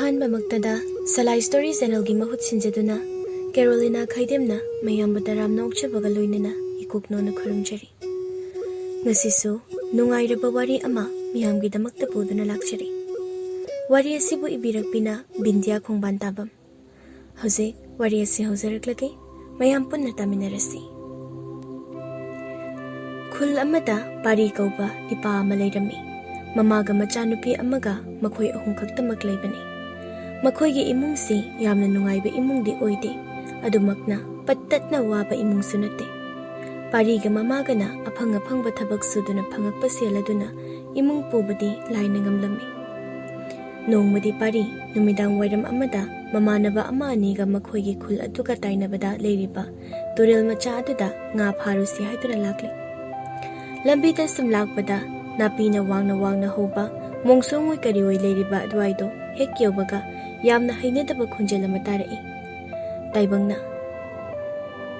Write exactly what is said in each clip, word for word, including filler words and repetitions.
ꯑꯍꯥꯟꯕꯃꯛꯇꯗ ꯁꯂꯥꯏ story ꯆꯦꯅꯦꯜꯒꯤ ꯃꯍꯨꯠ ꯁꯤꯟꯖꯗꯨꯅ ꯀꯦꯔꯣꯂꯤꯅꯥ ꯈꯩꯗꯦꯝꯅ ꯃꯌꯥꯝꯕꯨ ꯇꯔꯥꯝꯅ ꯑꯣꯛꯆꯕꯒ ꯂꯣꯏꯅꯅ ꯏꯀꯣꯛꯅꯣꯅ ꯈꯨꯔꯨꯝꯖꯔꯤ꯫ ꯉꯁꯤꯁꯨ ꯅꯨꯡꯉꯥꯏꯔꯕ ꯋꯥꯔꯤ ꯑꯃ ꯃꯤꯌꯥꯝꯒꯤꯗꯃꯛꯇ ꯄꯨꯗꯨꯅ ꯂꯥꯛꯆꯔꯤ꯫ ꯋꯥꯔꯤ ꯑꯁꯤꯕꯨ ꯏꯕꯤꯔꯛꯄꯤꯅ ꯕꯤꯟꯗꯤꯌꯥ ꯈꯣꯡꯕꯥꯟ ꯇꯥꯕꯝ꯫ ꯍꯧꯖꯤꯛ ꯋꯥꯔꯤ ꯑꯁꯤ ꯍꯧꯖꯔꯛꯂꯒꯦ, ꯃꯌꯥꯝ ꯄꯨꯟꯅ ꯇꯥꯃꯤꯟꯅꯔꯁꯤ꯫ ꯈꯨꯜ ꯑꯃꯗ ꯄꯥꯔꯤ ꯀꯧꯕ ꯅꯤꯄꯥ ꯑꯃ ꯂꯩꯔꯝꯃꯤ꯫ ꯃꯃꯥꯒ ꯃꯆꯥꯅꯨꯄꯤ ꯑꯃꯒ ꯃꯈꯣꯏ ꯑꯍꯨꯝ ꯈꯛꯇꯃꯛ ꯂꯩꯕꯅꯤ꯫ ꯃꯈꯣꯏꯒꯤ ꯏꯃꯨꯡꯁꯤ ꯌꯥꯝꯅ ꯅꯨꯡꯉꯥꯏꯕ ꯏꯃꯨꯡꯗꯤ ꯑꯣꯏꯗꯦ, ꯑꯗꯨꯃꯛꯅ ꯄꯠꯇꯠꯅ ꯋꯥꯕ ꯏꯃꯨꯡꯁꯨ ꯅꯠꯇꯦ꯫ ꯄꯥꯔꯤꯒ ꯃꯃꯥꯒꯅ ꯑꯐꯪ ꯑꯐꯪꯕ ꯊꯕꯛ ꯁꯨꯗꯨꯅ ꯐꯪꯉꯛꯄ ꯁꯦꯜ ꯑꯗꯨꯅ ꯏꯃꯨꯡ ꯄꯨꯕꯗꯤ ꯂꯥꯏꯅ ꯉꯝꯂꯝꯃꯤ꯫ ꯅꯣꯡꯃꯗꯤ ꯄꯥꯔꯤ ꯅꯨꯃꯤꯗꯥꯡ ꯋꯥꯏꯔꯝ ꯑꯃꯗ ꯃꯃꯥꯟꯅꯕ ꯑꯃ ꯑꯅꯤꯒ ꯃꯈꯣꯏꯒꯤ ꯈꯨꯜ ꯑꯗꯨꯒ ꯇꯥꯏꯅꯕꯗ ꯂꯩꯔꯤꯕ ꯇꯨꯔꯦꯜ ꯃꯆꯥ ꯑꯗꯨꯗ ꯉꯥ ꯐꯥꯔꯨꯁꯤ ꯍꯥꯏꯗꯨꯅ ꯂꯥꯛꯂꯤ꯫ ꯂꯝꯕꯤꯗ ꯁꯨꯝ ꯂꯥꯛꯄꯗ ꯅꯥꯄꯤꯅ ꯋꯥꯡꯅ ꯋꯥꯡꯅ ꯍꯧꯕ ꯃꯣꯡꯁꯣꯡ ꯑꯣꯏ ꯀꯔꯤ ꯑꯣꯏ ꯂꯩꯔꯤꯕ ꯑꯗꯨꯋꯥꯏꯗꯣ ꯍꯦꯛ ꯌꯧꯕꯒ ꯌꯥꯝꯅ ꯍꯩꯅꯗꯕ ꯈꯣꯟꯖꯦꯜ ꯑꯃ ꯇꯥꯔꯛꯏ꯫ ꯇꯥꯏꯕꯪꯅ,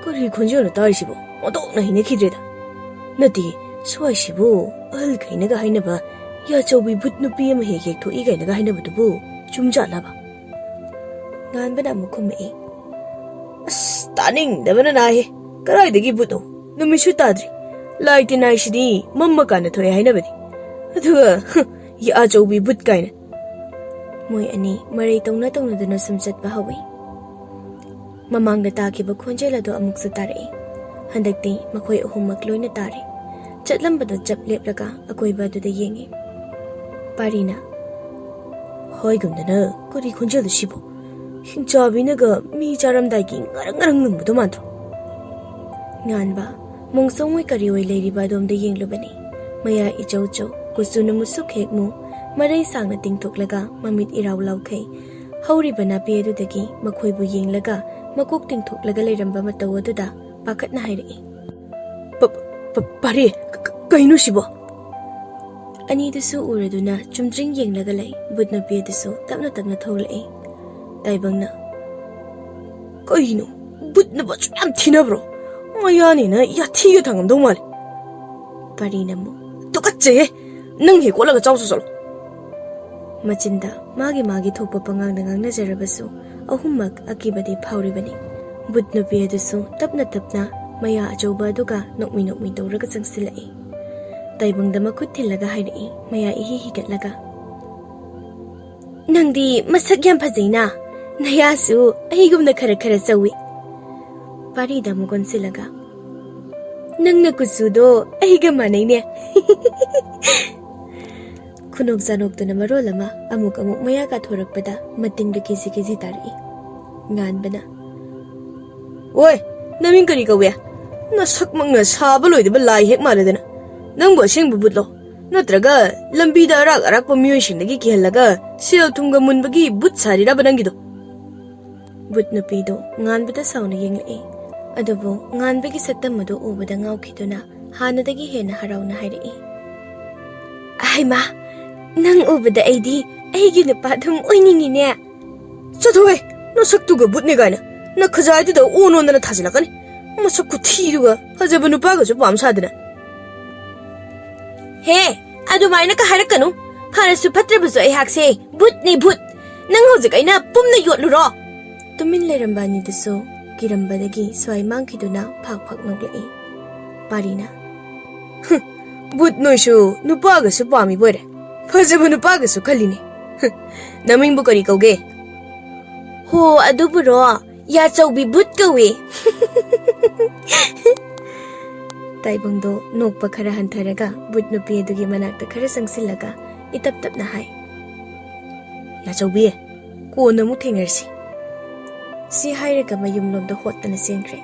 "ꯀꯔꯤ ꯈꯣꯟꯖꯦꯜꯅꯣ ꯇꯥꯔꯤꯁꯤꯕꯣ? ꯑꯣꯟꯊꯣꯛꯅ ꯍꯩꯅꯈꯤꯗ꯭ꯔꯦꯗ꯫ ꯅꯠꯇꯦ, ꯁ꯭ꯋꯥꯏꯁꯤꯕꯨ ꯑꯍꯜꯈꯩꯅꯒ ꯍꯥꯏꯅꯕ ꯌꯥꯆꯧꯕꯤ ꯚꯨꯠ ꯅꯨꯄꯤ ꯑꯃ ꯍꯦꯛ ꯍꯦꯛ ꯊꯣꯛꯏ ꯀꯥꯏꯅꯒ ꯍꯥꯏꯅꯕꯗꯨꯕꯨ ꯆꯨꯝꯖꯥꯠꯂꯕ?" ꯉꯥꯟꯕꯅ ꯑꯃꯨꯛ ꯈꯨꯝꯃꯛꯏ꯫ "ꯑꯁ, ꯇꯥꯅꯤꯡꯗꯕꯅ ꯅꯥꯏꯍꯦ꯫ ꯀꯗꯥꯏꯗꯒꯤ ꯚꯨꯠꯅꯣ? ꯅꯨꯃꯤꯠꯁꯨ ꯇꯥꯗ꯭ꯔꯤ꯫ ꯂꯥꯏ ꯇꯤꯟꯅꯥꯏꯁꯤꯗꯤ ꯃꯝꯃ ꯀꯥꯟꯗ ꯊꯣꯛꯑꯦ ꯍꯥꯏꯅꯕꯅꯤ꯫ ꯑꯗꯨꯒ, ꯍ, ꯌꯥꯆꯧꯕꯤ ꯚꯨꯠ ꯀꯥꯏꯅ꯫" ꯃꯣꯏ ꯑꯅꯤ ꯃꯔꯩ ꯇꯧꯅ ꯇꯧꯅꯗꯨꯅ ꯁꯨꯝ ꯆꯠꯄ ꯍꯧꯏ꯫ ꯃꯃꯥꯡꯗ ꯇꯥꯈꯤꯕ ꯈꯣꯟꯖꯦꯜ ꯑꯗꯨ ꯑꯃꯨꯛꯁꯨ ꯇꯥꯔꯛꯏ꯫ ꯍꯟꯗꯛꯇꯤ ꯃꯈꯣꯏ ꯑꯍꯨꯝꯃꯛ ꯂꯣꯏꯅ ꯇꯥꯔꯦ꯫ ꯆꯠꯂꯝꯕꯗ ꯆꯞ ꯂꯦꯞꯂꯒ ꯑꯀꯣꯏꯕ ꯑꯗꯨꯗ ꯌꯦꯡꯉꯤ꯫ ꯄꯥꯔꯤꯅ, "ꯍꯥꯏꯒꯨꯝꯗꯅ, ꯀꯔꯤ ꯈꯣꯟꯖꯦꯜꯗꯨ ꯁꯤꯕꯣ? ꯍꯤꯡꯆꯥꯕꯤꯅꯒ ꯃꯤ ꯆꯥꯔꯝꯗꯥꯏꯒꯤ ꯉꯔꯪ ꯉꯔꯪ ꯉꯪꯕꯗꯣ ꯃꯥꯟꯗ꯭ꯔꯣ?" ꯉꯥꯟꯕ, ꯃꯣꯡꯁꯣꯡ ꯑꯣꯏ ꯀꯔꯤ ꯑꯣꯏ ꯂꯩꯔꯤꯕ ꯑꯗꯣꯝꯗ ꯌꯦꯡꯂꯨꯕꯅꯤ꯫ ꯃꯌꯥ ꯏꯆꯧ ꯆꯧ, ꯀꯨꯆꯨꯅ ꯃꯨꯁꯨꯛ ꯍꯦꯛ ꯃꯨ, ꯃꯔꯩ ꯁꯥꯡꯅ ꯇꯤꯡꯊꯣꯛꯂꯒ ꯃꯃꯤꯠ ꯏꯔꯥꯎ ꯂꯥꯎꯈꯩ꯫ ꯍꯧꯔꯤꯕ ꯅꯥꯄꯤ ꯑꯗꯨꯗꯒꯤ ꯃꯈꯣꯏꯕꯨ ꯌꯦꯡꯂꯒ ꯃꯀꯣꯛ ꯇꯤꯡꯊꯣꯛꯂꯒ ꯂꯩꯔꯝꯕ ꯃꯇꯧ ꯑꯗꯨꯗ ꯄꯥꯈꯠꯅ ꯍꯥꯏꯔꯛꯏ꯫ "ꯄ-, ꯄ-, ꯄꯥꯔꯤ, ꯀ-, ꯀ-, ꯀꯩꯅꯣ ꯁꯤꯕꯣ?" ꯑꯅꯤꯗꯨꯁꯨ ꯎꯔꯗꯨꯅ ꯆꯨꯝꯗ꯭ꯔꯤꯡ ꯌꯦꯡꯂꯒ ꯂꯩ꯫ ꯚꯨꯠ ꯅꯨꯄꯤ ꯑꯗꯨꯁꯨ ꯇꯞꯅ ꯇꯞꯅ ꯊꯣꯛꯂꯛꯏ꯫ ꯇꯥꯏꯕꯪꯅ, "ꯀꯩꯅꯣ? ꯚꯨꯠꯅꯕꯨ ꯑꯁꯨꯛ ꯌꯥꯝ ꯊꯤꯅꯕ꯭ꯔꯣ? ꯃꯌꯥꯅꯤꯅ ꯌꯥꯊꯤꯒ ꯊꯥꯡꯉꯝꯗꯧ ꯃꯥꯜꯂꯦ꯫" ꯄꯥꯔꯤꯅ ꯑꯃꯨꯛ, "ꯇꯨꯀꯠꯆꯩꯌꯦ! ꯅꯪ ꯍꯦꯛ ꯀꯣꯠꯂꯒ ꯆꯥꯎ ꯆꯠꯂꯣ꯫" ꯃꯆꯤꯟꯗ ꯃꯥꯒꯤ ꯃꯥꯒꯤ ꯊꯣꯛꯄ ꯄꯉꯥꯡꯗ ꯉꯥꯡꯅꯖꯔꯕꯁꯨ, ꯑꯍꯨꯝꯃꯛ ꯑꯀꯤꯕꯗꯤ ꯐꯥꯎꯔꯤꯕꯅꯤ꯫ ꯕꯨꯠ ꯅꯨꯄꯤ ꯑꯗꯨꯁꯨ ꯇꯞꯅ ꯇꯞꯅ ꯃꯌꯥ ꯑꯆꯧꯕ ꯑꯗꯨꯒ ꯅꯣꯛꯃꯤ ꯅꯣꯛꯃꯤ ꯇꯧꯔꯒ ꯆꯪꯁꯤꯜꯂꯛꯏ꯫ ꯇꯥꯏꯕꯪꯗ ꯃꯈꯨꯠ ꯊꯤꯜꯂꯒ ꯍꯥꯏꯔꯛꯏ, ꯃꯌꯥ ꯏꯍꯤ ꯍꯤꯒꯠꯂꯒ, "ꯅꯪꯗꯤ ꯃꯁꯛ ꯌꯥꯝ ꯐꯖꯩꯅ, ꯅꯌꯥꯁꯨ ꯑꯩꯒꯨꯝꯅ ꯈꯔ ꯈꯔ ꯆꯧꯏ"꯫ ꯄꯥꯔꯤꯗ ꯑꯃꯨꯛ ꯑꯣꯟꯁꯤꯜꯂꯒ, "ꯅꯪꯅ ꯀꯨꯆꯨꯗꯣ ꯑꯩꯒ ꯃꯥꯟꯅꯩꯅꯦ"꯫ ꯈꯨꯅꯣꯛ ꯆꯥꯅꯣꯛꯇꯨꯅ ꯃꯔꯣꯜ ꯑꯃ ꯑꯃꯨꯛ ꯑꯃꯨꯛ ꯃꯌꯥ ꯀꯥꯊꯣꯔꯛꯄꯗ ꯃꯇꯤꯟꯒ ꯀꯦꯖꯤ ꯀꯦꯖꯤ ꯇꯥꯔꯛꯏ꯫ ꯉꯥꯟꯕꯅ, "ꯑꯣꯏ, ꯅꯃꯤꯡ ꯀꯔꯤ ꯀꯧꯏ? ꯅꯁꯛꯃꯛꯅ ꯁꯥꯕ ꯂꯣꯏꯗꯕ ꯂꯥꯏ ꯍꯦꯛ ꯃꯥꯜꯂꯗꯅ꯫ ꯅꯪꯕꯨ ꯑꯁꯦꯡꯕ ꯕꯨꯠꯂꯣ? ꯅꯠꯇ꯭ꯔꯒ ꯂꯝꯕꯤꯗ ꯑꯔꯥꯛ ꯑꯔꯥꯛꯄ ꯃꯤꯑꯣꯏꯁꯤꯡꯗꯒꯤ ꯀꯤꯍꯜꯂꯒ ꯁꯦꯜ ꯊꯨꯝꯒ ꯃꯨꯟꯕꯒꯤ ꯕꯨꯠ ꯁꯥꯔꯤꯔꯕ ꯅꯪꯒꯤꯗꯣ?" ꯕꯨꯠ ꯅꯨꯄꯤꯗꯨ ꯉꯥꯟꯕꯗ ꯁꯥꯎꯅ ꯌꯦꯡꯂꯛꯏ꯫ ꯑꯗꯨꯕꯨ ꯉꯥꯟꯕꯒꯤ ꯁꯛꯇꯝ ꯑꯗꯨ ꯎꯕꯗ ꯉꯥꯎꯈꯤꯗꯨꯅ ꯍꯥꯟꯅꯗꯒꯤ ꯍꯦꯟꯅ ꯍꯔꯥꯎꯅ ꯍꯥꯏꯔꯛꯏ, "ꯑꯍꯩꯃꯥ, ꯅꯪ ꯎꯕꯗ ꯑꯩꯗꯤ ꯑꯩꯒꯤ ꯅꯨꯄꯥ ꯑꯗꯨꯝ ꯑꯣꯏꯅꯤꯡꯉꯤꯅꯦ"꯫ "ꯆꯠꯊꯣꯍꯦ, ꯅꯁꯛꯇꯨꯒ ꯕꯨꯠꯅꯦ ꯀꯥꯏꯅ꯫ ꯅꯈꯖꯥꯏꯗꯨꯗ ꯑꯣꯟ ꯑꯣꯟꯗꯅ ꯊꯥꯖꯤꯜꯂꯛꯀꯅꯤ꯫ ꯃꯁꯛ ꯈꯨꯊꯤꯗꯨꯒ ꯐꯖꯕ ꯅꯨꯄꯥꯒꯁꯨ ꯄꯥꯝ ꯁꯥꯗꯅ"꯫ "ꯍꯦ, ꯑꯗꯨꯃꯥꯏꯅꯒ ꯍꯥꯏꯔꯛꯀꯅꯨ꯫ ꯐꯔꯁꯨ ꯐꯠꯇ꯭ꯔꯕꯁꯨ ꯑꯩꯍꯥꯛꯁꯦ ꯕꯨꯠꯅꯤ, ꯕꯨꯠ꯫ ꯅꯪ ꯍꯧꯖꯤꯛ ꯑꯩꯅ ꯄꯨꯝꯅ ꯌꯣꯠꯂꯨꯔꯣ"꯫ ꯇꯨꯃꯤꯟ ꯂꯩꯔꯝꯕ ꯑꯅꯤꯗꯨꯁꯨ ꯀꯤꯔꯝꯕꯗꯒꯤ ꯁ꯭ꯋꯥꯏ ꯃꯥꯡꯈꯤꯗꯨꯅ ꯐꯥꯛ ꯐꯥꯛ ꯅꯣꯛꯂꯛꯏ꯫ ꯄꯥꯔꯤꯅ, "ꯍꯨꯝ, ꯕꯨꯠ ꯅꯣꯏꯁꯨ ꯅꯨꯄꯥꯒꯁꯨ ꯄꯥꯝꯃꯤꯕ ꯑꯣꯏꯔꯦ꯫ ꯐꯖꯕ ꯅꯨꯄꯥꯒꯁꯨ ꯈꯜꯂꯤꯅꯦ꯫ ꯍꯨꯝ, ꯅꯃꯤꯡꯕꯨ ꯀꯔꯤ ꯀꯧꯒꯦ?" "ꯍꯣ, ꯑꯗꯨꯕꯨꯔꯣ? ꯌꯥꯆꯧꯕꯤ ꯕꯨꯠ ꯀꯧꯏ"꯫ ꯇꯥꯏꯕꯪꯗꯣ ꯅꯣꯛꯄ ꯈꯔ ꯍꯟꯊꯔꯒ ꯕꯨꯠ ꯅꯨꯄꯤ ꯑꯗꯨꯒꯤ ꯃꯅꯥꯛꯇ ꯈꯔ ꯆꯪꯁꯤꯜꯂꯒ ꯏꯇꯞ ꯇꯞꯅ ꯍꯥꯏ, "ꯌꯥꯆꯧꯕꯤ, ꯀꯣꯟꯅ ꯑꯃꯨꯛ ꯊꯦꯡꯅꯔꯁꯤ"꯫ ꯁꯤ ꯍꯥꯏꯔꯒ ꯃꯌꯨꯝꯂꯣꯝꯗ ꯍꯣꯠꯇꯅ ꯆꯦꯟꯈ꯭ꯔꯦ꯫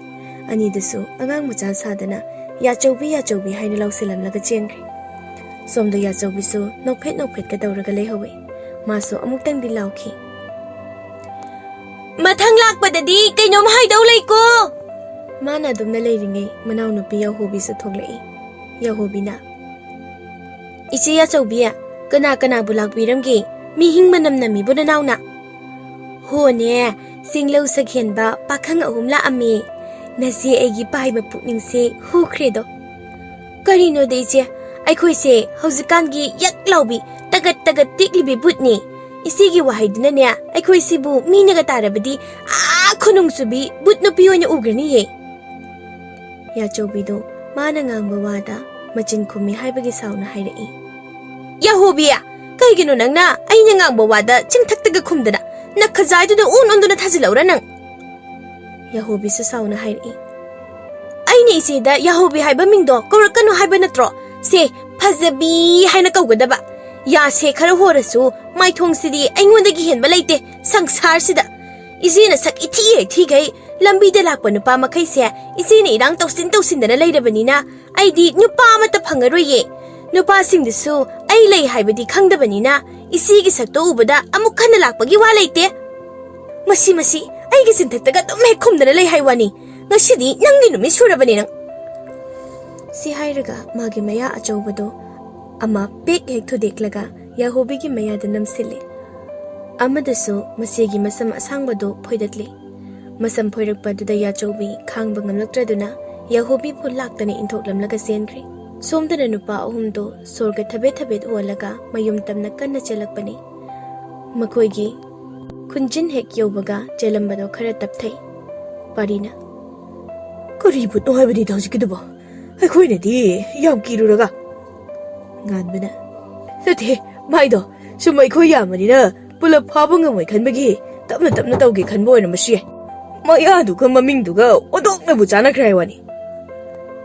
ꯑꯅꯤꯗꯨꯁꯨ ꯑꯉꯥꯡ ꯃꯆꯥ ꯁꯥꯗꯅ "ꯌꯥꯆꯧꯕꯤ, ꯌꯥꯆꯧꯕꯤ" ꯍꯥꯏꯅ ꯂꯥꯎꯁꯤꯜꯂꯝꯂꯒ ꯆꯦꯟꯈ꯭ꯔꯦ꯫ ꯁꯣꯝꯗ ꯌꯥꯆꯧꯕꯤꯁꯨ ꯅꯣꯛꯐꯦꯠ ꯅꯣꯛꯐꯦꯠꯀ ꯇꯧꯔꯒ ꯂꯩꯍꯧꯋꯤ꯫ ꯃꯥꯁꯨ ꯑꯃꯨꯛꯇꯪꯗꯤ ꯂꯥꯎꯈꯤ, "ꯃꯊꯪ ꯂꯥꯛꯄꯗꯗꯤ ꯀꯩꯅꯣꯝ ꯍꯥꯏꯗꯧ ꯂꯩꯀꯣ"꯫ ꯃꯥꯅ ꯑꯗꯨꯝꯅ ꯂꯩꯔꯤꯉꯩ ꯃꯅꯥꯎꯅꯨꯄꯤ ꯌꯥꯍꯣꯕꯤꯁꯨ ꯊꯣꯛꯂꯛꯏ꯫ ꯌꯥꯍꯣꯕꯤꯅ, "ꯏꯆꯦ ꯌꯥꯆꯧꯕꯤ, ꯀꯅꯥ ꯀꯅꯥꯕꯨ ꯂꯥꯛꯄꯤꯔꯝꯒꯦ? ꯃꯤꯍꯤꯡ ꯃꯅꯝ ꯅꯝꯃꯤꯕꯨ ꯅꯅꯥꯎꯅ?" "ꯍꯣꯅꯦ, ꯆꯤꯡꯂꯧ ꯁꯛꯍꯦꯟꯕ ꯄꯥꯈꯪ ꯑꯍꯨꯝ ꯂꯥꯛꯑꯝꯃꯤ꯫ ꯅꯆꯦ ꯑꯩꯒꯤ ꯄꯥꯏꯕ ꯄꯨꯛꯅꯤꯡꯁꯦ ꯍꯨꯈ꯭ꯔꯦꯗꯣ"꯫ "ꯀꯔꯤꯅꯣꯗ ꯏꯆꯦ, ꯑꯩꯈꯣꯏꯁꯦ ꯍꯧꯖꯤꯛꯀꯥꯟꯒꯤ ꯌꯛ ꯂꯥꯎꯕꯤ, ꯇꯒꯠ ꯇꯒꯠ ꯇꯦꯛꯂꯤꯕꯤ ꯕꯨꯠꯅꯤ꯫ ꯏꯆꯦꯒꯤ ꯋꯥꯍꯩꯗꯨꯅꯅꯦ, ꯑꯩꯈꯣꯏꯁꯤꯕꯨ ꯃꯤꯅꯒ ꯇꯥꯔꯕꯗꯤ ꯑꯥ ꯈꯨꯅꯨꯡ ꯆꯨꯕꯤ ꯕꯨꯠ ꯅꯨꯄꯤ ꯑꯣꯏꯅ ꯎꯈ꯭ꯔꯅꯤꯌꯦ꯫ ꯌꯥꯆꯧꯕꯤꯗꯣ ꯃꯥꯅ ꯉꯥꯡꯕ ꯋꯥꯗ ꯃꯆꯤꯟ ꯈꯨꯝꯃꯤ ꯍꯥꯏꯕꯒꯤ ꯁꯥꯎꯅ ꯍꯥꯏꯔꯛꯏ꯫ ꯌꯥꯍꯣꯕꯤ, ꯀꯩꯒꯤꯅꯣ ꯅꯪꯅ ꯑꯩꯅ ꯉꯥꯡꯕ ꯋꯥꯗ ꯆꯤꯡꯊꯛꯇꯒ ꯈꯨꯝꯗꯅ, ꯅꯈꯖꯥꯏꯗꯨꯗ ꯎꯟ ꯎꯟꯗꯨꯅ ꯊꯥꯖꯤꯜꯂꯧꯔ ꯅꯪ? ꯌꯥꯍꯣꯕꯤꯁꯨ ꯁꯥꯎꯅ ꯍꯥꯏꯔꯛꯏ꯫ ꯑꯩꯅ ꯏꯆꯦꯗ ꯌꯥꯍꯣꯕꯤ ꯍꯥꯏꯕ ꯃꯤꯡꯗꯣ ꯀꯧꯔꯛꯀꯅꯨ ꯍꯥꯏꯕ ꯅꯠꯇ꯭ꯔꯣ? ꯁꯦ, ꯐꯖꯕꯤ ꯍꯥꯏꯅ ꯀꯧꯒꯗꯕ꯫ ꯌꯥꯁꯦ ꯈꯔ ꯍꯣꯔꯁꯨ ꯃꯥꯏꯊꯣꯡꯁꯤꯗꯤ ꯑꯩꯉꯣꯟꯗꯒꯤ ꯍꯦꯟꯕ ꯂꯩꯇꯦ ꯁꯪꯁꯥꯔꯁꯤꯗ꯫ ꯏꯆꯦꯅ ꯁꯛ ꯏꯊꯤ ꯍꯦꯛ ꯊꯤꯈꯩ ꯂꯝꯕꯤꯗ ꯂꯥꯛꯄ ꯅꯨꯄꯥ ꯃꯈꯩꯁꯦ ꯏꯆꯦꯅ ꯏꯔꯥꯡ ꯇꯧꯁꯤꯟ ꯇꯧꯁꯤꯟꯗꯅ ꯂꯩꯔꯕꯅꯤꯅ ꯑꯩꯗꯤ ꯅꯨꯄꯥ ꯑꯃꯠꯇ ꯐꯪꯉꯔꯣꯏꯌꯦ꯫ ꯅꯨꯄꯥꯁꯤꯡꯗꯨꯁꯨ ꯑꯩ ꯂꯩ ꯍꯥꯏꯕꯗꯤ ꯈꯪꯗꯕꯅꯤꯅ ꯏꯆꯦꯒꯤ ꯁꯛꯇꯣ ꯎꯕꯗ ꯑꯃꯨꯛ ꯍꯟꯅ ꯂꯥꯛꯄꯒꯤ ꯋꯥ ꯂꯩꯇꯦ꯫ ꯃꯁꯤ, ꯃꯁꯤ ꯑꯩꯒꯤ ꯆꯤꯟꯊꯛꯇꯒ ꯑꯗꯨꯝ ꯍꯦꯛ ꯈꯨꯝꯗꯅ ꯂꯩ ꯍꯥꯏ ꯋꯥꯅꯤ꯫ ꯉꯁꯤꯗꯤ ꯅꯪꯒꯤ ꯅꯨꯃꯤꯠ ꯁꯨꯔꯕꯅꯤ ꯅꯪ꯫ ꯁꯤ ꯍꯥꯏꯔꯒ ꯃꯥꯒꯤ ꯃꯌꯥ ꯑꯆꯧꯕꯗꯣ ꯑꯃ ꯄꯦꯛ ꯍꯦꯛ ꯊꯨꯗꯦꯛꯂꯒ ꯌꯥꯍꯣꯕꯤꯒꯤ ꯃꯌꯥꯗ ꯅꯝꯁꯤꯜꯂꯤ꯫ ꯑꯃꯗꯁꯨ ꯃꯆꯦꯒꯤ ꯃꯁꯝ ꯑꯁꯥꯡꯕꯗꯨ ꯐꯣꯏꯗꯠꯂꯤ꯫ ꯃꯁꯝ ꯐꯣꯏꯔꯛꯄꯗꯨꯗ ꯌꯥꯆꯧꯕꯤ ꯈꯥꯡꯕ ꯉꯝꯂꯛꯇ꯭ꯔꯗꯨꯅ ꯌꯥꯍꯣꯕꯤꯕꯨ ꯂꯥꯛꯇꯅ ꯏꯟꯊꯣꯛꯂꯝꯂꯒ ꯆꯦꯟꯈ꯭ꯔꯦ꯫ ꯁꯣꯝꯗꯅ ꯅꯨꯄꯥ ꯑꯍꯨꯝꯗꯣ ꯁꯣꯔꯒ ꯊꯕꯦꯠ ꯊꯕꯦꯠ ꯍꯣꯜꯂꯒ ꯃꯌꯨꯝ ꯇꯝꯅ ꯀꯟꯅ ꯆꯦꯜꯂꯛꯄꯅꯤ꯫ ꯃꯈꯣꯏꯒꯤ ꯈꯨꯟꯖꯤꯟ ꯍꯦꯛ ꯌꯧꯕꯒ ꯆꯦꯜꯂꯝꯕꯗꯣ ꯈꯔ ꯇꯞꯊꯩ꯫ ꯄꯥꯔꯤꯅ, "ꯀꯔꯤ ꯕꯨꯠꯅꯣ ꯍꯥꯏꯕꯅꯤꯗ ꯍꯧꯖꯤꯛꯀꯤꯗꯨꯕꯣ? ꯑꯩꯈꯣꯏꯅꯗꯤ ꯌꯥꯝ ꯀꯤꯔꯨꯔꯒ꯫" ꯉꯥꯟꯕꯅ, "ꯅꯠꯇꯦ, ꯃꯥꯏꯗꯣ ꯁꯨꯝ ꯑꯩꯈꯣꯏ ꯌꯥꯝꯕꯅꯤꯅ ꯄꯨꯂꯞ ꯐꯥꯕ ꯉꯝꯃꯣꯏ ꯈꯟꯕꯒꯤ ꯇꯞꯅ ꯇꯞꯅ ꯇꯧꯒꯦ ꯈꯟꯕ ꯑꯣꯏꯔꯝꯕꯁꯨ ꯌꯥꯏ꯫ ꯃꯌꯥꯗꯨꯒ ꯃꯃꯤꯡꯗꯨꯒ ꯑꯣꯟꯊꯣꯛꯅꯕꯨ ꯆꯥꯟꯅꯈ꯭ꯔꯦ ꯍꯥꯏ ꯋꯥꯅꯤ꯫"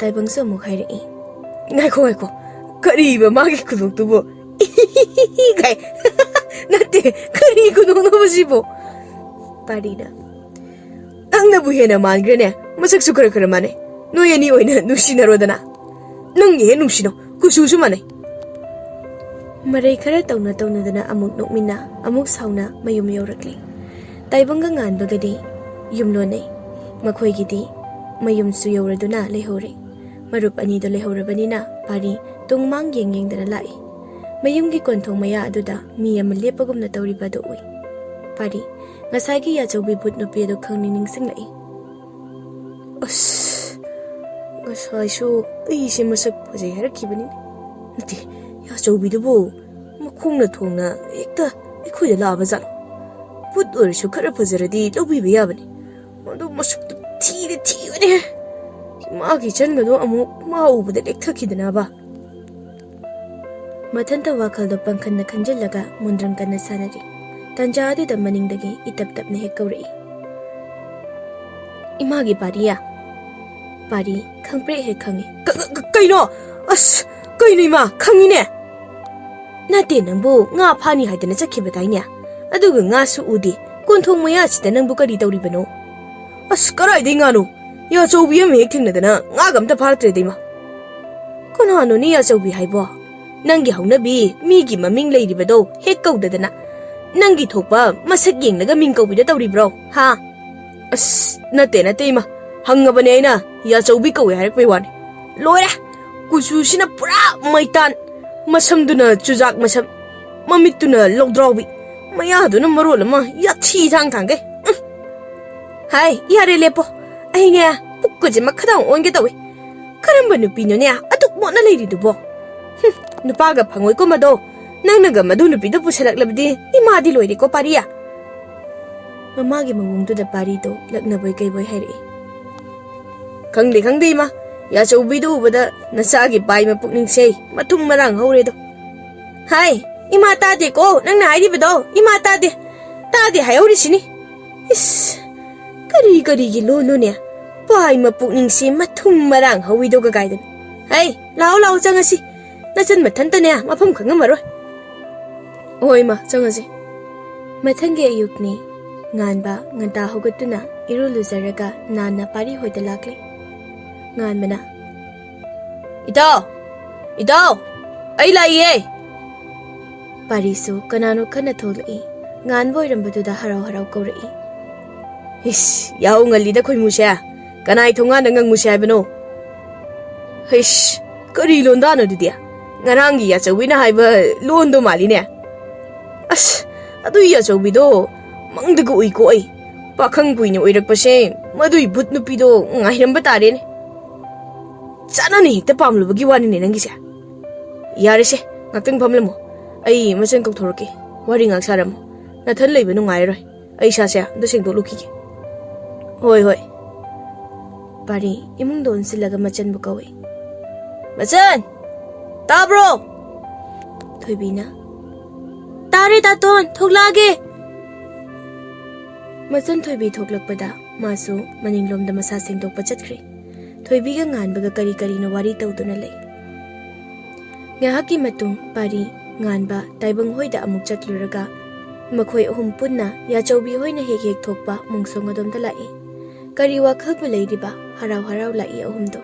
ꯇꯥꯏꯕꯪꯁꯨ ꯑꯃꯨꯛ ꯍꯥꯏꯔꯛꯏ꯫ "ꯉꯥꯏꯈꯣ, ꯉꯥꯏꯈꯣ, ꯀꯔꯤꯕ ꯃꯥꯒꯤ ꯈꯨꯗꯣꯛꯇꯨꯕꯨ?" ꯀꯥꯏ꯫ "ꯅꯠꯇꯦ, ꯀꯔꯤ ꯈꯨꯗꯣꯛꯅꯣꯕ ꯁꯤꯕꯣ?" ꯄꯥꯔꯤꯅ, "ꯅꯪꯅꯕꯨ ꯍꯦꯟꯅ ꯃꯥꯟꯈ꯭ꯔꯦꯅꯦ, ꯃꯁꯛꯁꯨ ꯈꯔ ꯈꯔ ꯃꯥꯟꯅꯩ꯫ ꯅꯣꯏ ꯑꯅꯤ ꯑꯣꯏꯅ ꯅꯨꯡꯁꯤꯅꯔꯣꯗꯅ꯫ ꯅꯪꯅ ꯍꯦꯛ ꯅꯨꯡꯁꯤꯅꯧ, ꯀꯨꯆꯨꯁꯨ ꯃꯥꯟꯅꯩ꯫" ꯃꯔꯩ ꯈꯔ ꯇꯧꯅ ꯇꯧꯅꯗꯅ ꯑꯃꯨꯛ ꯅꯣꯛꯃꯤꯟꯅ, ꯑꯃꯨꯛ ꯁꯥꯎꯅ ꯃꯌꯨꯝ ꯌꯧꯔꯛꯂꯤ꯫ ꯇꯥꯏꯕꯪꯒ ꯉꯥꯟꯕꯒꯗꯤ ꯌꯨꯝ ꯂꯣꯟꯅꯩ꯫ ꯃꯈꯣꯏꯒꯤꯗꯤ ꯃꯌꯨꯝꯁꯨ ꯌꯧꯔꯗꯨꯅ ꯂꯩꯍꯧꯔꯦ꯫ ꯃꯔꯨꯞ ꯑꯅꯤꯗꯣ ꯂꯩꯍꯧꯔꯕꯅꯤꯅ ꯄꯥꯔꯤ ꯇꯨꯡ ꯃꯥꯡ ꯌꯦꯡ ꯌꯦꯡꯗꯅ ꯂꯥꯛꯏ꯫ ꯃꯌꯨꯝꯒꯤ ꯀꯣꯟꯊꯣꯡ ꯃꯌꯥ ꯑꯗꯨꯗ ꯃꯤ ꯑꯃ ꯂꯦꯞꯄꯒꯨꯝꯅ ꯇꯧꯔꯤꯕ ꯑꯗꯨ ꯎꯏ꯫ ꯄꯥꯔꯤ, ꯉꯁꯥꯏꯒꯤ ꯌꯥꯆꯧꯕꯤ ꯕꯨꯠ ꯅꯨꯄꯤ ꯑꯗꯨ ꯈꯪꯅꯤꯡ ꯅꯤꯡꯁꯤꯡꯂꯛꯏ꯫ "ꯑꯁ, ꯉꯁꯥꯏꯁꯨ ꯑꯩꯁꯦ ꯃꯁꯛ ꯐꯖꯩ ꯍꯥꯏꯔꯛꯈꯤꯕꯅꯤ꯫ ꯅꯠꯇꯦ, ꯌꯥꯆꯧꯕꯤꯗꯨꯕꯨ ꯃꯈꯣꯡꯅ ꯊꯣꯡꯅ ꯍꯦꯛꯇ ꯑꯩꯈꯣꯏꯗ ꯂꯥꯛꯑꯕ ꯖꯥꯠꯂꯣ? ꯄꯣꯠ ꯑꯣꯏꯔꯁꯨ ꯈꯔ ꯐꯖꯔꯗꯤ ꯂꯧꯕꯤꯕ ꯌꯥꯕꯅꯤ꯫ ꯃꯗꯨ ꯃꯁꯛꯇꯨ ꯊꯤꯗꯤ ꯊꯤꯕꯅꯦ꯫ ꯏꯃꯥꯒꯤ ꯏꯆꯟꯒꯗꯣ ꯑꯃꯨꯛ ꯃꯥ ꯎꯕꯗ ꯂꯦꯛꯊꯈꯤꯗꯅꯕ꯫ ꯃꯊꯟꯇ ꯋꯥꯈꯜꯗꯣ ꯄꯪꯈꯟꯗ ꯈꯟꯖꯤꯜꯂꯒ ꯃꯨꯟꯗ꯭ꯔꯪ ꯀꯟꯅ ꯁꯥꯟꯅꯔꯤ꯫ ꯇꯟꯖꯥ ꯑꯗꯨꯗ ꯃꯅꯤꯡꯗꯒꯤ ꯏꯇꯞ ꯇꯞꯅ ꯍꯦꯛ ꯀꯧꯔꯛꯏ, "ꯏꯃꯥꯒꯤ ꯄꯥꯔꯤꯌꯥ?" ꯄꯥꯔꯤ ꯈꯪꯄ꯭ꯔꯦꯛ ꯍꯦꯛ ꯈꯪꯉꯤ꯫ "ꯀ-, ꯀ-, ꯀ-, ꯀꯩꯅꯣ? ꯑꯁ, ꯀꯩꯅꯣ ꯏꯃꯥ, ꯈꯪꯉꯤꯅꯦ!" "ꯅꯠꯇꯦ, ꯅꯪꯕꯨ ꯉꯥ ꯐꯥꯅꯤ ꯍꯥꯏꯗꯅ ꯆꯠꯈꯤꯕꯗꯥꯏꯅꯦ? ꯑꯗꯨꯒ ꯉꯥꯁꯨ ꯎꯗꯦ꯫ ꯀꯣꯟꯊꯣꯡ ꯃꯌꯥꯁꯤꯗ ꯅꯪꯕꯨ ꯀꯔꯤ ꯇꯧꯔꯤꯕꯅꯣ?" "ꯑꯁ, ꯀꯔꯥꯏꯗꯩ ꯉꯥꯅꯣ? ꯌꯥꯆꯧꯕꯤ ꯑꯃ ꯍꯦꯛ ꯊꯦꯡꯅꯗꯅ ꯉꯥꯒ ꯑꯝꯇ ꯐꯥꯔꯛꯇ꯭ꯔꯦꯗ ꯏꯃꯥ!" "ꯀꯅꯥꯅꯣꯅꯦ ꯌꯥꯆꯧꯕꯤ ꯍꯥꯏꯕꯣ? ꯅꯪꯒꯤ ꯍꯧꯅꯕꯤ ꯃꯤꯒꯤ ꯃꯃꯤꯡ ꯂꯩꯔꯤꯕꯗꯣ ꯍꯦꯛ ꯀꯧꯗꯗꯅ, ꯅꯪꯒꯤ ꯊꯣꯛꯄ ꯃꯁꯛ ꯌꯦꯡꯂꯒ ꯃꯤꯡ ꯀꯧꯕꯤꯗ ꯇꯧꯔꯤꯕ꯭ꯔꯣ, ꯍꯥ?" "ꯑꯁ, ꯅꯠꯇꯦ, ꯅꯠꯇꯦ ꯏꯃꯥ, ꯍꯪꯉꯕꯅꯦ ꯑꯩꯅ, ꯌꯥꯆꯧꯕꯤ ꯀꯧꯋꯦ ꯍꯥꯏꯔꯛꯄꯩ ꯋꯥꯅꯤ꯫ ꯂꯣꯏꯔꯦ! ꯀꯨꯆꯨꯁꯤꯅ ꯄꯨꯔꯥ ꯃꯩꯇꯥꯟ, ꯃꯁꯝꯗꯨꯅ ꯆꯨꯖꯥꯛ ꯃꯁꯝ, ꯃꯃꯤꯠꯇꯨꯅ ꯂꯧꯗ꯭ꯔꯥꯎꯕꯤ, ꯃꯌꯥꯗꯨꯅ ꯃꯔꯣꯜ ꯑꯃ ꯌꯥꯊꯤ ꯊꯥꯡ ꯊꯥꯡꯒꯩ꯫ ꯎꯝ꯫ ꯍꯥꯏ, ꯌꯥꯔꯦ, ꯂꯦꯞꯄꯣ꯫ ꯑꯩꯅꯦ, ꯄꯨꯛꯀꯁꯦ ꯃꯈꯥꯗ ꯑꯣꯟꯒꯦ ꯇꯧꯋꯦ꯫ ꯀꯔꯝꯕ ꯅꯨꯄꯤꯅꯣꯅꯦ ꯑꯗꯨꯛ ꯃꯣꯠꯅ ꯂꯩꯔꯤꯗꯨꯕꯣ? ꯍꯨꯝ, ꯅꯨꯄꯥꯒ ꯐꯪꯉꯣꯏꯀꯣ ꯃꯗꯣ꯫ ꯅꯪꯅꯒ ꯃꯗꯨ ꯅꯨꯄꯤꯗꯣ ꯄꯨꯁꯜꯂꯛꯂꯕꯗꯤ ꯏꯃꯥꯗꯤ ꯂꯣꯏꯔꯦꯀꯣ, ꯄꯥꯔꯤꯌꯥ!" ꯃꯃꯥꯒꯤ ꯃꯑꯣꯡꯗꯨꯗ ꯄꯥꯔꯤꯗꯣ ꯂꯛꯅꯕꯣꯏ ꯀꯩꯕꯣꯏ ꯍꯥꯏꯔꯛꯏ꯫ "ꯈꯪꯗꯦ, ꯈꯪꯗꯦ ꯏꯃꯥ, ꯌꯥꯆꯧꯕꯤꯗꯣ ꯎꯕꯗ ꯅꯆꯥꯒꯤ ꯄꯥꯏ ꯃꯄꯨꯛꯅꯤꯡꯁꯦ ꯃꯊꯨꯝ ꯃꯔꯥꯡ ꯍꯧꯔꯦꯗꯣ꯫" "ꯍꯥꯏ, ꯏꯃꯥ ꯇꯥꯗꯦꯀꯣ ꯅꯪꯅ ꯍꯥꯏꯔꯤꯕꯗꯣ, ꯏꯃꯥ ꯇꯥꯗꯦ, ꯇꯥꯗꯦ ꯍꯥꯏꯍꯧꯔꯤꯁꯤꯅꯤ꯫ ꯏꯁ, ꯀꯔꯤ ꯀꯔꯤꯒꯤ ꯂꯣꯟꯅꯣꯅꯦ? ꯄꯥꯏ ꯃꯄꯨꯛꯅꯤꯡꯁꯦ ꯃꯊꯨꯝ ꯃꯔꯥꯡ ꯍꯧꯋꯤꯗꯣ ꯀꯀꯥꯏꯗꯅ꯫ ꯍꯩ, ꯂꯥꯛꯑꯣ, ꯂꯥꯛꯑꯣ, ꯆꯪꯉꯁꯤ꯫ ꯅꯆꯟ ꯃꯊꯟꯇꯅꯦ ꯃꯐꯝ ꯈꯪꯉꯝꯃꯔꯣꯏ꯫" "ꯍꯣꯏ ꯏꯃꯥ, ꯆꯪꯉꯁꯤ꯫" ꯃꯊꯪꯒꯤ ꯑꯌꯨꯛꯅꯤ꯫ ꯉꯥꯟꯕ ꯉꯟꯇꯥ ꯍꯧꯒꯠꯇꯨꯅ ꯏꯔꯨ ꯂꯨꯖꯔꯒ ꯅꯥꯟꯅ ꯄꯥꯔꯤ ꯍꯣꯏꯗ ꯂꯥꯛꯂꯦ꯫ ꯉꯥꯟꯕꯅ, "ꯏꯇꯥꯎ! ꯏꯇꯥꯎ! ꯑꯩ ꯂꯥꯛꯏꯌꯦ!" ꯄꯥꯔꯤꯁꯨ ꯀꯅꯥꯅꯣ ꯀꯟꯅ ꯊꯣꯛꯂꯛꯏ꯫ ꯉꯥꯟꯕ ꯑꯣꯏꯔꯝꯕꯗꯨꯗ ꯍꯔꯥꯎ ꯍꯔꯥꯎ ꯀꯧꯔꯛꯏ꯫ "ꯏꯁ, ꯌꯥꯍꯧ ꯉꯜꯂꯤꯗ ꯈꯣꯏꯃꯨꯁꯦ꯫ ꯀꯅꯥꯏ ꯊꯣꯡꯒꯥꯟꯗ ꯉꯪꯉꯨꯁꯦ ꯍꯥꯏꯕꯅꯣ?" "ꯏꯁ, ꯀꯔꯤ ꯂꯣꯟꯗꯥꯅꯣ ꯑꯗꯨꯗꯤ? ꯉꯔꯥꯡꯒꯤ ꯌꯥꯆꯧꯕꯤꯅ ꯍꯥꯏꯕ ꯂꯣꯟꯗꯣ ꯃꯥꯜꯂꯤꯅꯦ꯫ ꯑꯁ, ꯑꯗꯨꯏ ꯌꯥꯆꯧꯕꯤꯗꯣ ꯃꯪꯗꯒ ꯎꯏꯀꯣ ꯑꯩ꯫ ꯄꯥꯈꯪ ꯀꯨꯏꯅ ꯑꯣꯏꯔꯛꯄꯁꯦ ꯃꯗꯨꯏ ꯚꯨꯠ ꯅꯨꯄꯤꯗꯣ ꯉꯥꯏꯔꯝꯕ ꯇꯥꯔꯦꯅꯦ꯫ ꯆꯥꯅꯅ ꯍꯦꯛꯇ ꯄꯥꯝꯂꯨꯕꯒꯤ ꯋꯥꯅꯤꯅꯦ ꯅꯪꯒꯤꯁꯦ꯫" ꯌꯥꯔꯦꯁꯦ, ꯉꯥꯛꯇꯪ ꯐꯝꯂꯝꯃꯣ꯫ ꯑꯩ ꯃꯆꯟ ꯀꯧꯊꯣꯔꯛꯀꯦ꯫ ꯋꯥꯔꯤ ꯉꯥꯛ ꯁꯥꯔꯝꯃꯣ꯫ ꯅꯊꯟ ꯂꯩꯕ ꯅꯨꯡꯉꯥꯏꯔꯣꯏ꯫ ꯑꯩ ꯏꯁꯥꯁꯦ ꯑꯝꯇ ꯁꯦꯡꯗꯣꯛꯂꯨꯈꯤꯒꯦ꯫ ꯍꯣꯏ, ꯍꯣꯏ꯫ ꯄꯥꯔꯤ ꯏꯃꯨꯡꯗ ꯑꯣꯟꯁꯤꯜꯂꯒ ꯃꯆꯟꯕꯨ ꯀꯧꯏ꯫ "ꯃꯆꯟ! ꯇꯥꯕ꯭ꯔꯣ?" ꯊꯣꯏꯕꯤꯅ, "ꯇꯥꯔꯦ, ꯇꯥꯇꯣꯟ, ꯊꯣꯛꯂꯛꯑꯒꯦ!" ꯃꯆꯟ ꯊꯣꯏꯕꯤ ꯊꯣꯛꯂꯛꯄꯗ ꯃꯥꯁꯨ ꯃꯅꯤꯡꯂꯣꯝꯗ ꯃꯁꯥ ꯁꯦꯡꯗꯣꯛꯄ ꯆꯠꯈ꯭ꯔꯦ꯫ ꯊꯣꯏꯕꯤꯒ ꯉꯥꯟꯕꯒ ꯀꯔꯤ ꯀꯔꯤꯅꯣ ꯋꯥꯔꯤ ꯇꯧꯗꯨꯅ ꯂꯩ꯫ ꯉꯥꯏꯍꯥꯛꯀꯤ ꯃꯇꯨꯡ ꯄꯥꯔꯤ, ꯉꯥꯟꯕ, ꯇꯥꯏꯕꯪ ꯍꯣꯏꯗ ꯑꯃꯨꯛ ꯆꯠꯂꯨꯔꯒ ꯃꯈꯣꯏ ꯑꯍꯨꯝ ꯄꯨꯟꯅ ꯌꯥꯆꯧꯕꯤ ꯍꯣꯏꯅ ꯍꯦꯛ ꯍꯦꯛ ꯊꯣꯛꯄ ꯃꯣꯡꯁꯣꯡ ꯑꯗꯣꯝꯗ ꯂꯥꯛꯏ꯫ ꯀꯔꯤ ꯋꯥꯈꯜꯕꯨ ꯂꯩꯔꯤꯕ ꯍꯔꯥꯎ ꯍꯔꯥꯎ ꯂꯥꯛꯏ ꯑꯍꯨꯝꯗꯣ꯫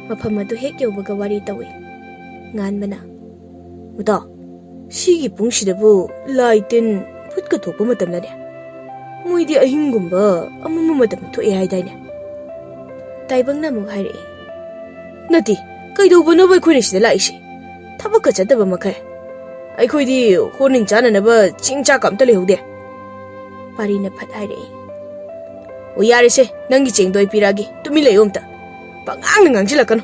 ꯃꯐꯝ ꯑꯗꯨ ꯍꯦꯛ ꯌꯧꯕꯒ ꯋꯥꯔꯤ ꯇꯧꯏ꯫ ꯉꯥꯟꯕꯅ, "ꯃꯇꯥ, ꯁꯤꯒꯤ ꯄꯨꯡꯁꯤꯗꯕꯨ ꯂꯥꯏ ꯇꯤꯟ ꯐꯨꯠꯀ ꯊꯣꯛꯄ ꯃꯇꯝꯂꯅꯦ? ꯃꯣꯏꯗꯤ ꯑꯍꯤꯡꯒꯨꯝꯕ ꯑꯃꯝꯕ ꯃꯇꯝꯗ ꯊꯣꯛꯑꯦ ꯍꯥꯏꯗꯥꯏꯅꯦ?" ꯇꯥꯏꯕꯪꯅ ꯑꯃꯨꯛ ꯍꯥꯏꯔꯛꯏ꯫ "ꯅꯠꯇꯦ, ꯀꯩꯗꯧꯕꯅꯣꯕ ꯑꯩꯈꯣꯏꯅ ꯁꯤꯗ ꯂꯥꯛꯏꯁꯦ? ꯊꯕꯛꯀ ꯆꯠꯇꯕ ꯃꯈꯩ꯫ ꯑꯩꯈꯣꯏꯗꯤ ꯍꯣꯔꯅꯤꯡ ꯆꯥꯅꯅꯕ ꯆꯦꯡ ꯆꯥꯛꯀ ꯑꯝꯇ ꯂꯩꯍꯧꯗꯦ꯫" ꯄꯥꯔꯤꯅ ꯐꯠ ꯍꯥꯏꯔꯛꯏ꯫ "ꯑꯣ, ꯌꯥꯔꯦꯁꯦ, ꯅꯪꯒꯤ ꯆꯦꯡꯗꯣ ꯑꯩ ꯄꯤꯔꯛꯑꯒꯦ, ꯇꯨꯃꯤꯟ ꯂꯩꯌꯣ ꯑꯝꯇ꯫ ꯄꯉꯥꯡꯗ ꯉꯥꯡꯁꯤꯜꯂꯛꯀꯅꯨ꯫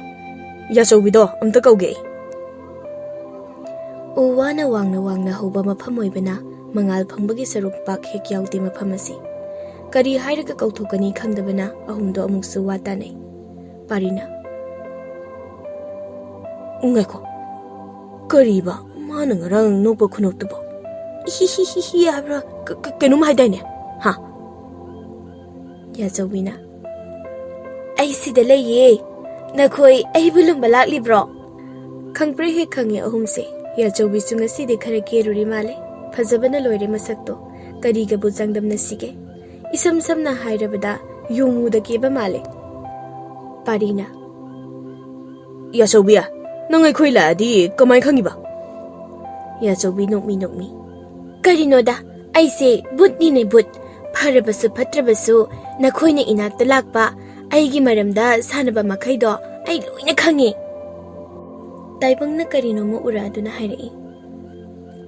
ꯌꯥꯆꯧꯕꯤꯗꯣ ꯑꯝꯇ ꯀꯧꯒꯦ ꯑꯩ꯫" ꯎ ꯋꯥꯅ ꯋꯥꯡꯅ ꯋꯥꯡꯅ ꯍꯧꯕ ꯃꯐꯝ ꯑꯣꯏꯕꯅ ꯃꯉꯥꯜ ꯐꯪꯕꯒꯤ ꯁꯔꯨꯛ ꯄꯥꯛ ꯍꯦꯛ ꯌꯥꯎꯗꯦ ꯃꯐꯝ ꯑꯁꯤ꯫ ꯀꯔꯤ ꯍꯥꯏꯔꯒ ꯀꯧꯊꯣꯛꯀꯅꯤ ꯈꯪꯗꯕꯅ ꯑꯍꯨꯝꯗꯣ ꯑꯃꯨꯛꯁꯨ ꯋꯥ ꯇꯥꯅꯩ꯫ ꯄꯥꯔꯤꯅ, "ꯉꯥꯏꯈꯣ, ꯀꯔꯤꯕ ꯃꯥꯅ ꯉꯔꯥꯡ ꯅꯣꯛꯄ ꯈꯨꯅꯣꯛꯇꯨꯕꯣ? ꯏꯍꯤꯍꯤꯍꯤ ꯍꯥꯏꯕ꯭ꯔꯥ? ꯀ-, ꯀ-, ꯀꯩꯅꯣꯝ ꯍꯥꯏꯗꯥꯏꯅꯦ? ꯍꯥ?" ꯌꯥꯆꯧꯕꯤꯅ, "ꯑꯩ ꯁꯤꯗ ꯂꯩꯌꯦ꯫ ꯅꯈꯣꯏ ꯑꯩꯕꯨ ꯂꯨꯝꯕ ꯂꯥꯛꯂꯤꯕ꯭ꯔꯣ?" ꯈꯪꯄ꯭ꯔꯦꯛ ꯍꯦꯛ ꯈꯪꯉꯦ ꯑꯍꯨꯝꯁꯦ꯫ ꯌꯥꯆꯧꯕꯤꯁꯨ ꯉꯁꯤꯗꯤ ꯈꯔ ꯀꯦꯔꯨꯔꯤ ꯃꯥꯜꯂꯦ꯫ ꯐꯖꯕꯅ ꯂꯣꯏꯔꯦ ꯃꯁꯛꯇꯣ꯫ ꯀꯔꯤꯒꯕꯨ ꯆꯥꯡꯗꯝꯅꯁꯤꯒꯦ? ꯏꯁꯝ ꯁꯝꯅ ꯍꯥꯏꯔꯕꯗ ꯌꯣꯡꯉꯨꯗ ꯀꯦꯕ ꯃꯥꯜꯂꯦ꯫ ꯄꯥꯔꯤꯅ, "ꯌꯥꯆꯧꯕꯤ, ꯅꯪ ꯑꯩꯈꯣꯏ ꯂꯥꯛꯑꯗꯤ ꯀꯃꯥꯏ ꯈꯪꯉꯤꯕ?" ꯌꯥꯆꯧꯕꯤ ꯅꯣꯛꯃꯤ ꯅꯣꯛꯃꯤ, "ꯀꯔꯤꯅꯣꯗ, ꯑꯩꯁꯦ ꯕꯨꯠꯅꯤꯅꯦ ꯕꯨꯠ꯫ ꯐꯔꯕꯁꯨ ꯐꯠꯇ꯭ꯔꯕꯁꯨ ꯅꯈꯣꯏꯅ ꯏꯅꯥꯛꯇ ꯂꯥꯛꯄ, ꯑꯩꯒꯤ ꯃꯔꯝꯗ ꯁꯥꯟꯅꯕ ꯃꯈꯩꯗꯣ ꯑꯩ ꯂꯣꯏꯅ ꯈꯪꯉꯦ꯫" ꯇꯥꯏꯕꯪꯅ ꯀꯔꯤꯅꯣꯃ ꯎꯔꯛꯑꯗꯨꯅ ꯍꯥꯏꯔꯛꯏ꯫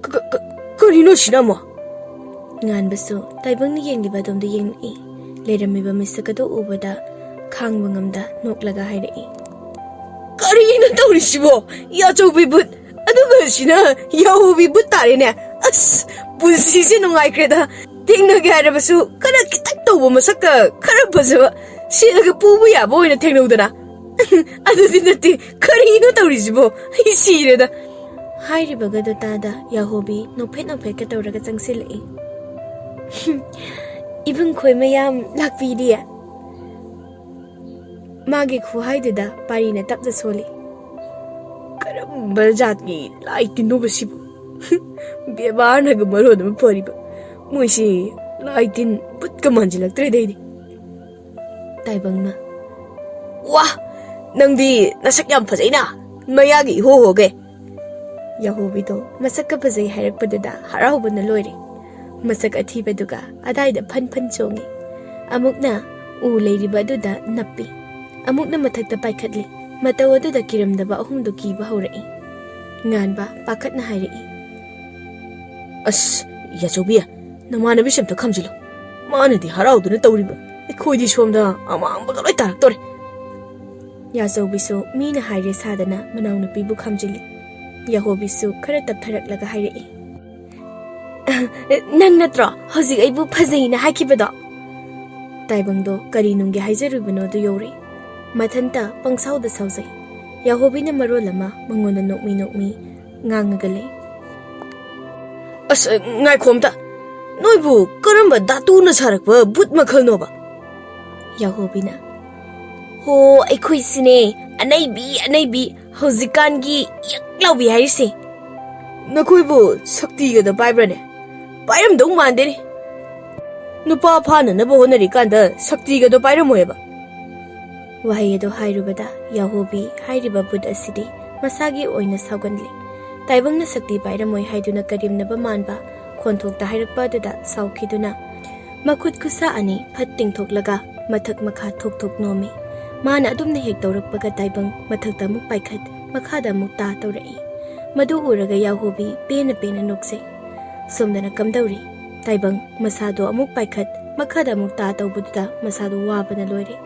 "ꯀ-, ꯀ-, ꯀ-, ꯀꯔꯤꯅꯣ ꯁꯤꯅ ꯑꯃꯨꯛ?" ꯉꯥꯟꯕꯁꯨ ꯇꯥꯏꯕꯪꯅ ꯌꯦꯡꯂꯤꯕ ꯑꯗꯣꯝꯗ ꯌꯦꯡꯂꯛꯏ꯫ ꯂꯩꯔꯝꯃꯤꯕ ꯃꯤꯁꯛ ꯑꯗꯨ ꯎꯕꯗ ꯈꯥꯡꯕ ꯉꯝꯗ ꯅꯣꯛꯂꯒ ꯍꯥꯏꯔꯛꯏ꯫ "ꯀꯔꯤꯅꯣ ꯇꯧꯔꯤꯁꯤꯕꯣ? ꯌꯥꯆꯧꯕꯤ ꯕꯨꯠ, ꯑꯗꯨꯒ ꯁꯤꯅ ꯌꯥꯍꯣꯕꯤ ꯕꯨꯠ ꯇꯥꯔꯦꯅꯦ꯫ ꯑꯁ, ꯄꯨꯟꯁꯤꯁꯦ ꯅꯨꯡꯉꯥꯏꯈ꯭ꯔꯦꯗ꯫ ꯊꯦꯡꯅꯒꯦ ꯍꯥꯏꯔꯕꯁꯨ ꯈꯔ ꯈꯤꯇꯪ ꯇꯧꯕ, ꯃꯁꯛꯀ ꯈꯔ ꯐꯖꯕ, ꯁꯦꯜꯒ ꯄꯨꯕ ꯌꯥꯕ ꯑꯣꯏꯅ ꯊꯦꯡꯅꯧꯗꯅ꯫ ꯑꯗꯨꯗꯤ ꯅꯠꯇꯦ, ꯀꯔꯤꯅꯣ ꯇꯧꯔꯤꯁꯤꯕꯣ? ꯑꯩ ꯁꯤꯔꯦꯗ꯫ ꯍꯥꯏꯔꯤꯕꯒꯗꯣ ꯇꯥꯗ ꯌꯥꯍꯣꯕꯤ ꯅꯣꯛꯐꯦꯠ ꯅꯣꯛꯐꯦꯠꯀ ꯇꯧꯔꯒ ꯆꯪꯁꯤꯜꯂꯛꯏ꯫ "ꯏꯕꯨꯡ ꯈꯣꯏ ꯃꯌꯥꯝ ꯂꯥꯛꯄꯤꯔꯤꯌꯦ?" ꯃꯥꯒꯤ ꯈꯨꯍꯥꯏꯗꯨꯗ ꯄꯥꯔꯤꯅ ꯇꯞꯅ ꯁꯣꯜꯂꯤ꯫ "ꯀꯔꯝꯕ ꯖꯥꯠꯀꯤ ꯂꯥꯏ ꯇꯤꯟꯅꯣꯕ ꯁꯤꯕꯨ? ꯕꯦꯕꯥꯔꯅꯒ ꯃꯔꯣꯟ ꯑꯃ ꯐꯔꯤꯕ꯫ ꯃꯣꯏꯁꯤ ꯂꯥꯏ ꯇꯤꯟ ꯕꯨꯠꯀ ꯃꯥꯟꯁꯤꯜꯂꯛꯇ꯭ꯔꯦꯗ ꯑꯩꯗꯤ꯫" ꯇꯥꯏꯕꯪꯅ, "ꯋꯥ, ꯅꯪꯗꯤ ꯅꯁꯛ ꯌꯥꯝ ꯐꯖꯩꯅ, ꯃꯌꯥꯒꯤ ꯏꯍꯣ ꯍꯣꯒꯦ꯫" ꯌꯥꯍꯣꯕꯤꯗꯣ ꯃꯁꯛꯀ ꯐꯖꯩ ꯍꯥꯏꯔꯛꯄꯗꯨꯗ ꯍꯔꯥꯎꯕꯅ ꯂꯣꯏꯔꯦ꯫ ꯃꯁꯛ ꯑꯊꯤꯕꯗꯨꯒ ꯑꯗꯥꯏꯗ ꯐꯟ ꯐꯟ ꯆꯣꯡꯉꯤ꯫ ꯑꯃꯨꯛꯅ ꯎ ꯂꯩꯔꯤꯕ ꯑꯗꯨꯗ ꯅꯞꯄꯤ꯫ ꯑꯃꯨꯛꯅ ꯃꯊꯛꯇ ꯄꯥꯏꯈꯠꯂꯤ꯫ ꯃꯇꯧ ꯑꯗꯨꯗ ꯀꯤꯔꯝꯗꯕ ꯑꯍꯨꯝꯗꯨ ꯀꯤꯕ ꯍꯧꯔꯛꯏ꯫ ꯉꯥꯟꯕ ꯄꯥꯈꯠꯅ ꯍꯥꯏꯔꯛꯏ꯫ "ꯑꯁ, ꯌꯥꯆꯧꯕꯤ, ꯅꯃꯥꯟꯅꯕꯤꯁꯦ ꯑꯝꯇ ꯈꯥꯝꯖꯤꯜꯂꯨ꯫ ꯃꯥꯅꯗꯤ ꯍꯔꯥꯎꯗꯨꯅ ꯇꯧꯔꯤꯕ, ꯑꯩꯈꯣꯏꯗꯤ ꯁꯣꯝꯗ ꯑꯃꯥꯡꯕꯒ ꯂꯣꯏ ꯇꯥꯔꯛꯇꯣꯔꯦ꯫" ꯌꯥꯆꯧꯕꯤꯁꯨ ꯃꯤꯅ ꯍꯥꯏꯔꯦ ꯁꯥꯗꯅ ꯃꯅꯥꯎꯅꯨꯄꯤꯕꯨ ꯈꯥꯝꯖꯤꯜꯂꯤ꯫ ꯌꯥꯍꯣꯕꯤꯁꯨ ꯈꯔ ꯇꯞꯊꯔꯛꯂꯒ ꯍꯥꯏꯔꯛꯏ꯫ "ꯅꯪ ꯅꯠꯇ꯭ꯔꯣ ꯍꯧꯖꯤꯛ ꯑꯩꯕꯨ ꯐꯖꯩꯅ ꯍꯥꯏꯈꯤꯕꯗꯣ?" ꯇꯥꯏꯕꯪꯗꯣ ꯀꯔꯤ ꯅꯨꯡꯒꯤ ꯍꯥꯏꯖꯔꯨꯕꯅꯣꯗꯨ ꯌꯧꯔꯦ꯫ ꯃꯊꯟꯇ ꯄꯪꯁꯥꯎꯗ ꯁꯥꯎꯖꯩ꯫ ꯌꯥꯍꯣꯕꯤꯅ ꯃꯔꯣꯜ ꯑꯃ ꯃꯉꯣꯟꯗ ꯅꯣꯛꯃꯤ ꯅꯣꯛꯃꯤ ꯉꯥꯡꯉꯒ ꯂꯩ꯫ "ꯑꯁ, ꯉꯥꯏꯈꯣ ꯑꯝꯇ꯫ ꯅꯣꯏꯕꯨ ꯀꯔꯝꯕ ꯙꯥꯇꯨꯅ ꯁꯥꯔꯛꯄ ꯕꯨꯠ ꯃꯈꯜꯅꯣꯕ?" ꯌꯥꯍꯣꯕꯤꯅ, "ꯍꯣ, ꯑꯩꯈꯣꯏꯁꯤꯅꯦ ꯑꯅꯩꯕꯤ, ꯑꯅꯩꯕꯤ, ꯍꯧꯖꯤꯛꯀꯥꯟꯒꯤ ꯌꯛ ꯂꯥꯎꯕꯤ ꯍꯥꯏꯔꯤꯁꯦ꯫" "ꯅꯈꯣꯏꯕꯨ ꯁꯛꯇꯤꯒꯗꯣ ꯄꯥꯏꯕ꯭ꯔꯅꯦ? ꯄꯥꯏꯔꯝꯗꯧ ꯃꯥꯟꯗꯦꯅꯦ꯫ ꯅꯨꯄꯥ ꯐꯥꯅꯅꯕ ꯍꯣꯠꯅꯔꯤꯀꯥꯟꯗ ꯁꯛꯇꯤꯒꯗꯣ ꯄꯥꯏꯔꯝꯃꯣꯏꯕ꯫" ꯋꯥꯍꯩ ꯑꯗꯨ ꯍꯥꯏꯔꯨꯕꯗ ꯌꯥꯍꯣꯕꯤ ꯍꯥꯏꯔꯤꯕ ꯕꯨꯠ ꯑꯁꯤꯗꯤ ꯃꯁꯥꯒꯤ ꯑꯣꯏꯅ ꯁꯥꯎꯒꯟꯂꯤ꯫ ꯇꯥꯏꯕꯪꯅ ꯁꯛꯇꯤ ꯄꯥꯏꯔꯝꯃꯣꯏ ꯍꯥꯏꯗꯨꯅ ꯀꯔꯦꯝꯅꯕ ꯃꯥꯟꯕ ꯈꯣꯟꯊꯣꯛꯇ ꯍꯥꯏꯔꯛꯄ ꯑꯗꯨꯗ ꯁꯥꯎꯈꯤꯗꯨꯅ ꯃꯈꯨꯠ ꯈꯨꯠꯁꯥ ꯑꯅꯤ ꯐꯠ ꯇꯤꯡꯊꯣꯛꯂꯒ ꯃꯊꯛ ꯃꯈꯥ ꯊꯣꯛ ꯊꯣꯛ ꯅꯣꯝꯃꯤ꯫ ꯃꯥꯅ ꯑꯗꯨꯝꯅ ꯍꯦꯛ ꯇꯧꯔꯛꯄꯒ ꯇꯥꯏꯕꯪ ꯃꯊꯛꯇ ꯑꯃꯨꯛ ꯄꯥꯏꯈꯠ, ꯃꯈꯥꯗ ꯑꯃꯨꯛ ꯇꯥ ꯇꯧꯔꯛꯏ꯫ ꯃꯗꯨ ꯎꯔꯒ ꯌꯥꯍꯣꯕꯤ ꯄꯦꯟꯅ ꯄꯦꯟꯅ ꯅꯣꯛꯆꯩ꯫ ꯁꯣꯝꯗꯅ ꯀꯝꯗꯧꯔꯤ? ꯇꯥꯏꯕꯪ ꯃꯁꯥꯗꯣ ꯑꯃꯨꯛ ꯄꯥꯏꯈꯠ, ꯃꯈꯥꯗ ꯑꯃꯨꯛ ꯇꯥ ꯇꯧꯕꯗꯨꯗ ꯃꯁꯥꯗꯣ ꯋꯥꯕꯅ ꯂꯣꯏꯔꯦ꯫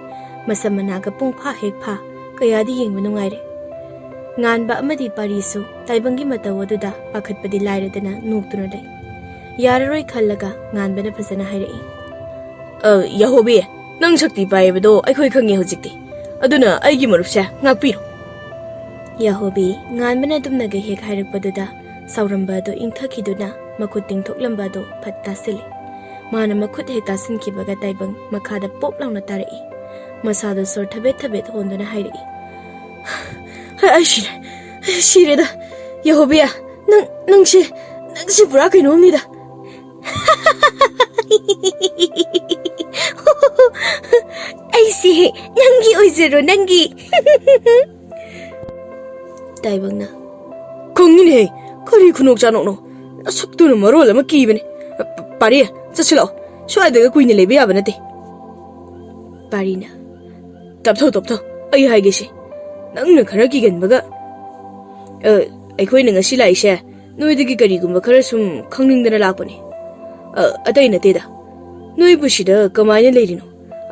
ꯃꯁꯝ ꯃꯅꯥꯒ ꯄꯨꯡ ꯐꯥ ꯍꯦꯛ ꯐꯥ, ꯀꯌꯥꯗꯤ ꯌꯦꯡꯕ ꯅꯨꯡꯉꯥꯏꯔꯦ꯫ ꯉꯥꯟꯕ ꯑꯃꯗꯤ ꯄꯥꯔꯤꯁꯨ ꯇꯥꯏꯕꯪꯒꯤ ꯃꯇꯧ ꯑꯗꯨꯗ ꯄꯥꯈꯠꯄꯗꯤ ꯂꯥꯏꯔꯗꯅ ꯅꯣꯛꯇꯨꯅ ꯂꯩ꯫ ꯌꯥꯔꯔꯣꯏ ꯈꯜꯂꯒ ꯉꯥꯟꯕꯅ ꯐꯖꯅ ꯍꯥꯏꯔꯛꯏ꯫ "ꯑ, ꯌꯥꯍꯣꯕꯤ, ꯅꯪ ꯁꯛꯇꯤ ꯄꯥꯏꯕꯗꯣ ꯑꯩꯈꯣꯏ ꯈꯪꯉꯦ ꯍꯧꯖꯤꯛꯇꯤ꯫ ꯑꯗꯨꯅ ꯑꯩꯒꯤ ꯃꯔꯨꯞꯁꯦ ꯉꯥꯛꯄꯤꯔꯣ꯫" ꯌꯥꯍꯣꯕꯤ ꯉꯥꯟꯕꯅ ꯑꯗꯨꯝꯅꯒ ꯍꯦꯛ ꯍꯥꯏꯔꯛꯄꯗꯨꯗ ꯁꯥꯎꯔꯝꯕ ꯑꯗꯨ ꯏꯪꯊꯈꯤꯗꯨꯅ ꯃꯈꯨꯠ ꯇꯤꯡꯊꯣꯛꯂꯝꯕ ꯑꯗꯨ ꯐꯠ ꯇꯥꯁꯤꯜꯂꯤ꯫ ꯃꯥꯅ ꯃꯈꯨꯠ ꯍꯦꯛ ꯇꯥꯁꯤꯟꯈꯤꯕꯒ ꯇꯥꯏꯕꯪ ꯃꯈꯥꯗ ꯄꯣꯞ ꯂꯥꯎꯅ ꯇꯥꯔꯛꯏ꯫ ꯃꯁꯥꯗꯣ ꯁꯣꯔ ꯊꯕꯦꯠ ꯊꯕꯦꯠ ꯍꯣꯟꯗꯨꯅ ꯍꯥꯏꯔꯛꯏ, "ꯑꯩ ꯁꯤꯔꯦ, ꯑꯩ ꯁꯤꯔꯦꯗ꯫ ꯌꯥꯍꯣꯕꯤ, ꯅꯪ, ꯅꯪꯁꯦ, ꯅꯪꯁꯦ ꯄꯨꯔꯥ ꯀꯩꯅꯣꯝꯅꯤꯗ꯫" "ꯑꯩꯁꯦ ꯅꯪꯒꯤ ꯑꯣꯏꯖꯔꯣ, ꯅꯪꯒꯤ꯫" ꯇꯥꯏꯕꯪꯅ, "ꯈꯪꯉꯤꯅꯦꯍꯦ, ꯀꯔꯤ ꯈꯨꯅꯣꯛ ꯆꯥꯅꯣꯛꯅꯣ? ꯅꯁꯛꯇꯨꯅ ꯃꯔꯣꯜ ꯑꯃ ꯀꯤꯕꯅꯦ꯫ ꯄꯥꯔꯤ, ꯆꯠꯁꯤꯜꯂꯛꯑꯣ꯫ ꯁ꯭ꯋꯥꯏꯗꯒ ꯀꯨꯏꯅ ꯂꯩꯕ ꯌꯥꯕ ꯅꯠꯇꯦ꯫" ꯄꯥꯔꯤꯅ, "ꯇꯞꯊꯧ, ꯇꯞꯊꯧ, ꯑꯩ ꯍꯥꯏꯒꯦꯁꯦ꯫ ꯅꯪꯅ ꯈꯔ ꯀꯤꯒꯟꯕꯒ꯫ ꯑ, ꯑꯩꯈꯣꯏꯅ ꯉꯁꯤ ꯂꯥꯛꯏꯁꯦ ꯅꯣꯏꯗꯒꯤ ꯀꯔꯤꯒꯨꯝꯕ ꯈꯔ ꯁꯨꯝ ꯈꯪꯅꯤꯡꯗꯅ ꯂꯥꯛꯄꯅꯦ꯫ ꯑ, ꯑꯇꯩ ꯅꯠꯇꯦꯗ꯫ ꯅꯣꯏꯕꯨ ꯁꯤꯗ ꯀꯃꯥꯏꯅ ꯂꯩꯔꯤꯅꯣ?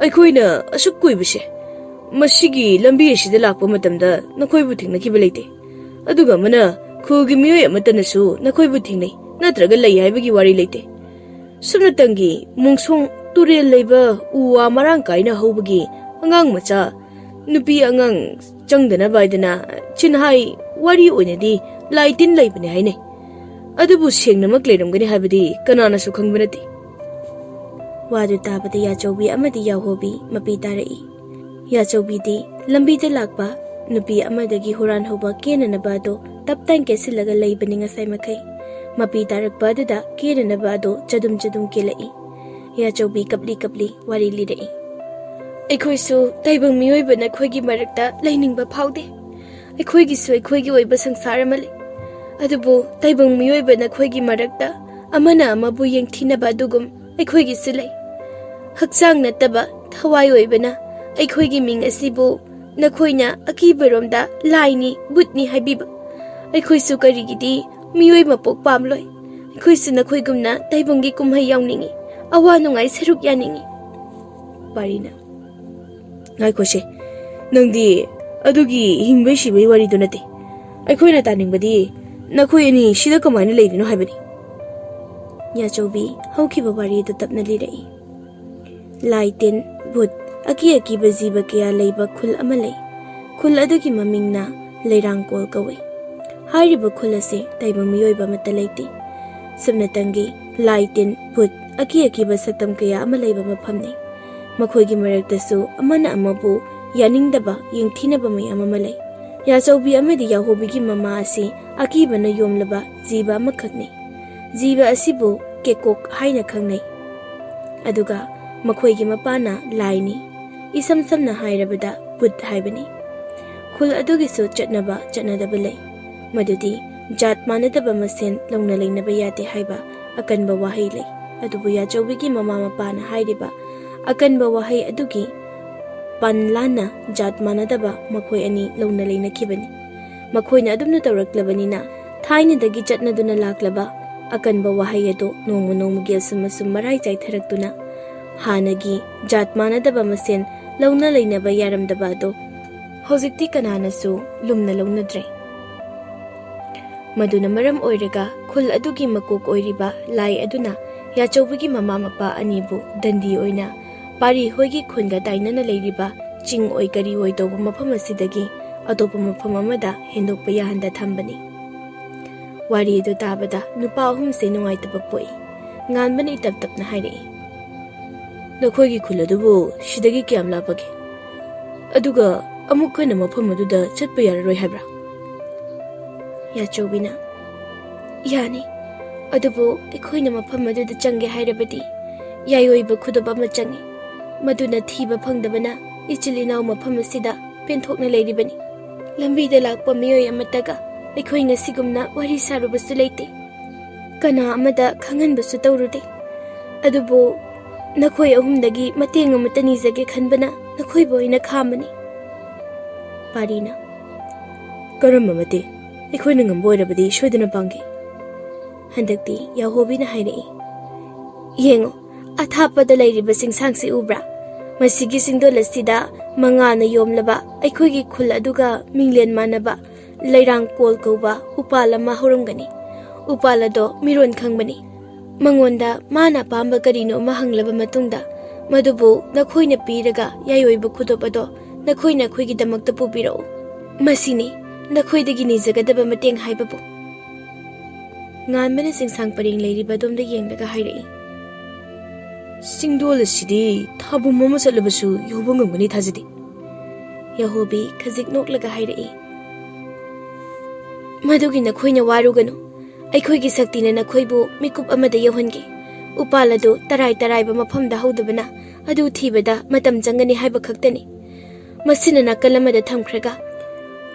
ꯑꯩꯈꯣꯏꯅ ꯑꯁꯨꯛ ꯀꯨꯏꯕꯁꯦ, ꯃꯁꯤꯒꯤ ꯂꯝꯕꯤ ꯑꯁꯤꯗ ꯂꯥꯛꯄ ꯃꯇꯝꯗ ꯅꯈꯣꯏꯕꯨ ꯊꯦꯡꯅꯈꯤꯕ ꯂꯩꯇꯦ꯫ ꯑꯗꯨꯒ ꯑꯃꯅ, ꯈꯨꯜꯒꯤ ꯃꯤꯑꯣꯏ ꯑꯃꯠꯇꯅꯁꯨ ꯅꯈꯣꯏꯕꯨ ꯊꯦꯡꯅꯩ ꯅꯠꯇ꯭ꯔꯒ ꯂꯩ ꯍꯥꯏꯕꯒꯤ ꯋꯥꯔꯤ ꯂꯩꯇꯦ꯫ ꯁꯨꯞꯅꯇꯪꯒꯤ ꯃꯣꯡꯁꯣꯡ ꯇꯨꯔꯦꯜ ꯂꯩꯕ ꯎ ꯋꯥ ꯃꯔꯥꯡ ꯀꯥꯏꯅ ꯍꯧꯕꯒꯤ ꯑꯉꯥꯡ ꯃꯆꯥ, ꯅꯨꯄꯤ ꯑꯉꯥꯡ ꯆꯪꯗꯅꯕ ꯍꯥꯏꯗꯅ ꯆꯤꯟꯍꯥꯏ ꯋꯥꯔꯤ ꯑꯣꯏꯅꯗꯤ ꯂꯥꯏ ꯇꯤꯟ ꯂꯩꯕꯅꯦ ꯍꯥꯏꯅꯩ꯫ ꯑꯗꯨꯕꯨ ꯁꯦꯡꯅꯃꯛ ꯂꯩꯔꯝꯒꯅꯤ ꯍꯥꯏꯕꯗꯤ ꯀꯅꯥꯅꯁꯨ ꯈꯪꯕ ꯅꯠꯇꯦ꯫" ꯋꯥꯗꯨ ꯇꯥꯕꯗ ꯌꯥꯆꯧꯕꯤ ꯑꯃꯗꯤ ꯌꯥꯍꯣꯕꯤ ꯃꯄꯤ ꯇꯥꯔꯛꯏ꯫ ꯌꯥꯆꯧꯕꯤꯗꯤ ꯂꯝꯕꯤꯗ ꯂꯥꯛꯄ ꯅꯨꯄꯤ ꯑꯃꯗꯒꯤ ꯍꯨꯔꯥꯟꯍꯧꯕ ꯀꯦꯅꯅꯕ ꯑꯗꯨ ꯇꯞ ꯇꯥꯏꯅ ꯀꯦꯁꯤꯜꯂꯒ ꯂꯩꯕꯅꯤ ꯉꯁꯥꯏ ꯃꯈꯩ꯫ ꯃꯄꯤ ꯇꯥꯔꯛꯄ ꯑꯗꯨꯗ ꯀꯦꯅꯅꯕ ꯑꯗꯨ ꯆꯗꯨꯝ ꯆꯗꯨꯝ ꯀꯦꯜꯂꯛꯏ꯫ ꯌꯥꯆꯧꯕꯤ ꯀꯞꯂꯤ ꯀꯞꯂꯤ ꯋꯥꯔꯤ ꯂꯤꯔꯛꯏ꯫ "ꯑꯩꯈꯣꯏꯁꯨ ꯇꯥꯏꯕꯪ ꯃꯤꯑꯣꯏꯕ ꯅꯈꯣꯏꯒꯤ ꯃꯔꯛꯇ ꯂꯩꯅꯤꯡꯕ ꯐꯥꯎꯗꯦ꯫ ꯑꯩꯈꯣꯏꯒꯤꯁꯨ ꯑꯩꯈꯣꯏꯒꯤ ꯑꯣꯏꯕ ꯁꯪꯁꯥꯔ ꯑꯃ ꯂꯩ꯫ ꯑꯗꯨꯕꯨ ꯇꯥꯏꯕꯪ ꯃꯤꯑꯣꯏꯕ ꯅꯈꯣꯏꯒꯤ ꯃꯔꯛꯇ ꯑꯃꯅ ꯑꯃꯕꯨ ꯌꯦꯡꯊꯤꯅꯕ ꯑꯗꯨꯒꯨꯝ ꯑꯩꯈꯣꯏꯒꯤꯁꯨ ꯂꯩ꯫ ꯍꯛꯆꯥꯡ ꯅꯠꯇꯕ ꯊꯋꯥꯏ ꯑꯣꯏꯕꯅ ꯑꯩꯈꯣꯏꯒꯤ ꯃꯤꯡ ꯑꯁꯤꯕꯨ ꯅꯈꯣꯏꯅ ꯑꯀꯤꯕꯔꯣꯝꯗ ꯂꯥꯏꯅꯤ, ꯚꯨꯠꯅꯤ ꯍꯥꯏꯕꯤꯕ꯫ ꯑꯩꯈꯣꯏꯁꯨ ꯀꯔꯤꯒꯤꯗꯤ ꯃꯤꯑꯣꯏ ꯃꯄꯣꯛ ꯄꯥꯝꯂꯣꯏ? ꯑꯩꯈꯣꯏꯁꯨ ꯅꯈꯣꯏꯒꯨꯝꯅ ꯇꯥꯏꯕꯪꯒꯤ ꯀꯨꯝꯍꯩ ꯌꯥꯎꯅꯤꯡꯏ, ꯑꯋꯥ ꯅꯨꯡꯉꯥꯏ ꯁꯔꯨꯛ ꯌꯥꯅꯤꯡꯏ꯫" ꯄꯥꯔꯤꯅ, "ꯉꯥꯏꯈꯣꯁꯦ, ꯅꯪꯗꯤ ꯑꯗꯨꯒꯤ ꯍꯤꯡꯕꯩ ꯁꯤꯕꯩ ꯋꯥꯔꯤꯗꯨ ꯅꯠꯇꯦ, ꯑꯩꯈꯣꯏꯅ ꯇꯥꯅꯤꯡꯕꯗꯤ ꯅꯈꯣꯏ ꯑꯅꯤ ꯁꯤꯗ ꯀꯃꯥꯏꯅ ꯂꯩꯔꯤꯅꯣ ꯍꯥꯏꯕꯅꯤ꯫ ꯌꯥꯆꯧꯕꯤ ꯍꯧꯈꯤꯕ ꯋꯥꯔꯤꯗꯨ ꯇꯞꯅ ꯂꯤꯔꯛꯏ꯫ ꯂꯥꯏ ꯇꯤꯟ, ꯚꯨꯠ, ꯑꯀꯤ ꯑꯀꯤꯕ ꯖꯤꯕ ꯀꯌꯥ ꯂꯩꯕ ꯈꯨꯜ ꯑꯃ ꯂꯩ꯫ ꯈꯨꯜ ꯑꯗꯨꯒꯤ ꯃꯃꯤꯡꯅ ꯂꯩꯔꯥꯡꯀꯣꯜ ꯀꯧꯏ꯫ ꯍꯥꯏꯔꯤꯕ ꯈꯨꯜ ꯑꯁꯤ ꯇꯥꯏꯕꯪ ꯃꯤꯑꯣꯏꯕ ꯑꯃꯠꯇ ꯂꯩꯇꯦ꯫ ꯁꯨꯞꯅꯇꯪꯒꯤ ꯂꯥꯏ ꯇꯤꯟ, ꯚꯨꯠ, ꯑꯀꯤ ꯑꯀꯤꯕ ꯁꯛꯇꯝ ꯀꯌꯥ ꯑꯃ ꯂꯩꯕ ꯃꯐꯝꯅꯤ꯫ ꯃꯈꯣꯏꯒꯤ ꯃꯔꯛꯇꯁꯨ ꯑꯃꯅ ꯑꯃꯕꯨ ꯌꯥꯅꯤꯡꯗꯕ, ꯌꯦꯡꯊꯤꯅꯕ ꯃꯌꯥꯝ ꯑꯃ ꯂꯩ꯫ ꯌꯥꯆꯧꯕꯤ ꯑꯃꯗꯤ ꯌꯥꯍꯣꯕꯤꯒꯤ ꯃꯃꯥ ꯑꯁꯤ ꯑꯀꯤꯕꯅ ꯌꯣꯝꯂꯕ ꯖꯤꯕ ꯑꯃꯈꯛꯅꯤ꯫ ꯖꯤꯕ ꯑꯁꯤꯕꯨ ꯀꯦꯀꯣꯛ ꯍꯥꯏꯅ ꯈꯪꯅꯩ꯫ ꯑꯗꯨꯒ ꯃꯈꯣꯏꯒꯤ ꯃꯄꯥꯅ ꯂꯥꯏꯅꯤ꯫ ꯏꯁꯝ ꯁꯝꯅ ꯍꯥꯏꯔꯕꯗ ꯚꯨꯠ ꯍꯥꯏꯕꯅꯤ꯫ ꯈꯨꯜ ꯑꯗꯨꯒꯤꯁꯨ ꯆꯠꯅꯕ ꯆꯠꯅꯗꯕ ꯂꯩ꯫ ꯃꯗꯨꯗꯤ ꯖꯥꯠ ꯃꯥꯟꯅꯗꯕ ꯃꯁꯦꯟ ꯂꯧꯅ ꯂꯩꯅꯕ ꯌꯥꯗꯦ ꯍꯥꯏꯕ ꯑꯀꯟꯕ ꯋꯥꯍꯩ ꯂꯩ꯫ ꯑꯗꯨꯕꯨ ꯌꯥꯆꯧꯕꯤꯒꯤ ꯃꯃꯥ ꯃꯄꯥꯅ ꯍꯥꯏꯔꯤꯕ ꯑꯀꯟꯕ ꯋꯥꯍꯩ ꯑꯗꯨꯒꯤ ꯄꯥꯟꯂꯥꯟꯅ ꯖꯥꯠ ꯃꯥꯟꯅꯗꯕ ꯃꯈꯣꯏ ꯑꯅꯤ ꯂꯧꯅ ꯂꯩꯅꯈꯤꯕꯅꯤ꯫ ꯃꯈꯣꯏꯅ ꯑꯗꯨꯝꯅ ꯇꯧꯔꯛꯂꯕꯅꯤꯅ ꯊꯥꯏꯅꯗꯒꯤ ꯆꯠꯅꯗꯨꯅ ꯂꯥꯛꯂꯕ ꯑꯀꯟꯕ ꯋꯥꯍꯩ ꯑꯗꯨ ꯅꯣꯡꯃ ꯅꯣꯡꯃꯒꯤ ꯑꯁꯨꯝ ꯑꯁꯨꯝ ꯃꯔꯥꯏ ꯆꯥꯏꯊꯔꯛꯇꯨꯅ ꯍꯥꯟꯅꯒꯤ ꯖꯥꯠ ꯃꯥꯟꯅꯗꯕ ꯃꯁꯦꯟ ꯂꯧꯅ ꯂꯩꯅꯕ ꯌꯥꯔꯝꯗꯕ ꯑꯗꯨ ꯍꯧꯖꯤꯛꯇꯤ ꯀꯅꯥꯅꯁꯨ ꯂꯨꯝꯅ ꯂꯧꯅꯗ꯭ꯔꯦ꯫ ꯃꯗꯨꯅ ꯃꯔꯝ ꯑꯣꯏꯔꯒ ꯈꯨꯜ ꯑꯗꯨꯒꯤ ꯃꯀꯣꯛ ꯑꯣꯏꯔꯤꯕ ꯂꯥꯏ ꯑꯗꯨꯅ ꯌꯥꯆꯧꯕꯒꯤ ꯃꯃꯥ ꯃꯄꯥ ꯑꯅꯤꯕꯨ ꯗꯟꯗꯤ ꯑꯣꯏꯅ ꯄꯥꯔꯤ ꯍꯣꯏꯒꯤ ꯈꯨꯟꯒ ꯇꯥꯏꯅꯅ ꯂꯩꯔꯤꯕ ꯆꯤꯡ ꯑꯣꯏ ꯀꯔꯤ ꯑꯣꯏ ꯇꯧꯕ ꯃꯐꯝ ꯑꯁꯤꯗꯒꯤ ꯑꯇꯣꯞꯄ ꯃꯐꯝ ꯑꯃꯗ ꯍꯦꯟꯗꯣꯛꯄ ꯌꯥꯍꯟꯗ ꯊꯝꯕꯅꯤ꯫ ꯋꯥꯔꯤ ꯑꯗꯨ ꯇꯥꯕꯗ ꯅꯨꯄꯥ ꯑꯍꯨꯝꯁꯦ ꯅꯨꯡꯉꯥꯏꯇꯕ ꯄꯣꯛꯏ꯫ ꯉꯥꯟꯕꯅ ꯏꯇꯞ ꯇꯞꯅ ꯍꯥꯏꯔꯛꯏ, "ꯅꯈꯣꯏꯒꯤ ꯈꯨꯜ ꯑꯗꯨꯕꯨ ꯁꯤꯗꯒꯤ ꯀꯌꯥꯝ ꯂꯥꯞꯄꯒꯦ? ꯑꯗꯨꯒ ꯑꯃꯨꯛ ꯍꯟꯅ ꯃꯐꯝ ꯑꯗꯨꯗ ꯆꯠꯄ ꯌꯥꯔꯔꯣꯏ ꯍꯥꯏꯕ꯭ꯔꯥ?" ꯌꯥꯆꯧꯕꯤꯅ, "ꯌꯥꯅꯤ, ꯑꯗꯨꯕꯨ ꯑꯩꯈꯣꯏꯅ ꯃꯐꯝ ꯑꯗꯨꯗ ꯆꯪꯒꯦ ꯍꯥꯏꯔꯕꯗꯤ ꯌꯥꯏꯑꯣꯏꯕ ꯈꯨꯗꯣꯞ ꯑꯃ ꯆꯪꯏ꯫ ꯃꯗꯨꯅ ꯊꯤꯕ ꯐꯪꯗꯕꯅ ꯏꯆꯤꯜ ꯏꯅꯥꯎ ꯃꯐꯝ ꯑꯁꯤꯗ ꯄꯦꯟꯊꯣꯛꯅ ꯂꯩꯔꯤꯕꯅꯤ꯫ ꯂꯝꯕꯤꯗ ꯂꯥꯛꯄ ꯃꯤꯑꯣꯏ ꯑꯃꯠꯇꯒ ꯑꯩꯈꯣꯏ ꯉꯁꯤꯒꯨꯝꯅ ꯋꯥꯔꯤ ꯁꯥꯔꯨꯕꯁꯨ ꯂꯩꯇꯦ꯫ ꯀꯅꯥ ꯑꯃꯗ ꯈꯪꯍꯟꯕꯁꯨ ꯇꯧꯔꯨꯗꯦ꯫ ꯑꯗꯨꯕꯨ ꯅꯈꯣꯏ ꯑꯍꯨꯝꯗꯒꯤ ꯃꯇꯦꯡ ꯑꯃꯠꯇ ꯅꯤꯖꯒꯦ ꯈꯟꯕꯅ ꯅꯈꯣꯏꯕꯨ ꯑꯣꯏꯅ ꯈꯥꯝꯕꯅꯤ꯫" ꯄꯥꯔꯤꯅ, "ꯀꯔꯝꯕ ꯃꯇꯦꯡ? ꯑꯩꯈꯣꯏꯅ ꯉꯝꯕ ꯑꯣꯏꯔꯕꯗꯤ ꯁꯣꯏꯗꯅ ꯄꯥꯡꯒꯦ꯫" ꯍꯟꯗꯛꯇꯤ ꯌꯥꯍꯣꯕꯤꯅ ꯍꯥꯏꯔꯛꯏ, "ꯌꯦꯡꯉꯨ, ꯑꯊꯥꯞꯄꯗ ꯂꯩꯔꯤꯕ ꯆꯤꯡꯁꯥꯡꯁꯤ ꯎꯕ꯭ꯔꯥ? ꯃꯁꯤꯒꯤ ꯆꯤꯡꯗꯣꯜ ꯑꯁꯤꯗ ꯃꯉꯥꯅ ꯌꯣꯝꯂꯕ ꯑꯩꯈꯣꯏꯒꯤ ꯈꯨꯜ ꯑꯗꯨꯒ ꯃꯤꯡꯂꯦꯟ ꯃꯥꯟꯅꯕ ꯂꯩꯔꯥꯡ ꯀꯣꯜ ꯀꯧꯕ ꯎꯄꯥꯜ ꯑꯃ ꯍꯧꯔꯝꯒꯅꯤ꯫ ꯎꯄꯥꯜ ꯑꯗꯣ ꯃꯤꯔꯣꯟ ꯈꯪꯕꯅꯤ꯫ ꯃꯉꯣꯟꯗ ꯃꯥꯅ ꯑꯄꯥꯝꯕ ꯀꯔꯤꯅꯣ ꯑꯃ ꯍꯪꯂꯕ ꯃꯇꯨꯡꯗ, ꯃꯗꯨꯕꯨ ꯅꯈꯣꯏꯅ ꯄꯤꯔꯒ ꯌꯥꯏꯑꯣꯏꯕ ꯈꯨꯗꯣꯞ ꯑꯗꯣ ꯅꯈꯣꯏꯅ ꯑꯩꯈꯣꯏꯒꯤꯗꯃꯛꯇ ꯄꯨꯕꯤꯔꯛꯎ꯫ ꯃꯁꯤꯅꯤ ꯅꯈꯣꯏꯗꯒꯤ ꯅꯤꯖꯒꯗꯕ ꯃꯇꯦꯡ ꯍꯥꯏꯕꯕꯨ꯫ ꯉꯥꯟꯕꯅ ꯆꯤꯡꯁꯥꯡ ꯄꯔꯦꯡ ꯂꯩꯔꯤꯕ ꯑꯗꯣꯝꯗ ꯌꯦꯡꯂꯒ ꯍꯥꯏꯔꯛꯏ꯫ ꯆꯤꯡꯗꯣꯜ ꯑꯁꯤꯗꯤ ꯊꯥꯕꯨꯝ ꯑꯃ ꯆꯠꯂꯕꯁꯨ ꯌꯧꯕ ꯉꯝꯒꯅꯤ ꯊꯥꯖꯗꯦ꯫ ꯌꯥꯍꯣꯕꯤ ꯈꯖꯤꯛ ꯅꯣꯛꯂꯒ ꯍꯥꯏꯔꯛꯏ꯫ ꯃꯗꯨꯒꯤ ꯅꯈꯣꯏꯅ ꯋꯥꯔꯨꯒꯅꯨ꯫ ꯑꯩꯈꯣꯏꯒꯤ ꯁꯛꯇꯤꯅ ꯅꯈꯣꯏꯕꯨ ꯃꯤꯀꯨꯞ ꯑꯃꯗ ꯌꯧꯍꯟꯒꯦ꯫ ꯎꯄꯥꯜ ꯑꯗꯨ ꯇꯔꯥꯏ ꯇꯔꯥꯏꯕ ꯃꯐꯝꯗ ꯍꯧꯗꯕꯅ ꯑꯗꯨ ꯊꯤꯕꯗ ꯃꯇꯝ ꯆꯪꯒꯅꯤ ꯍꯥꯏꯕ ꯈꯛꯇꯅꯤ꯫ ꯃꯁꯤꯅ ꯅꯥꯀꯜ ꯑꯃꯗ ꯊꯝꯈ꯭ꯔꯒ,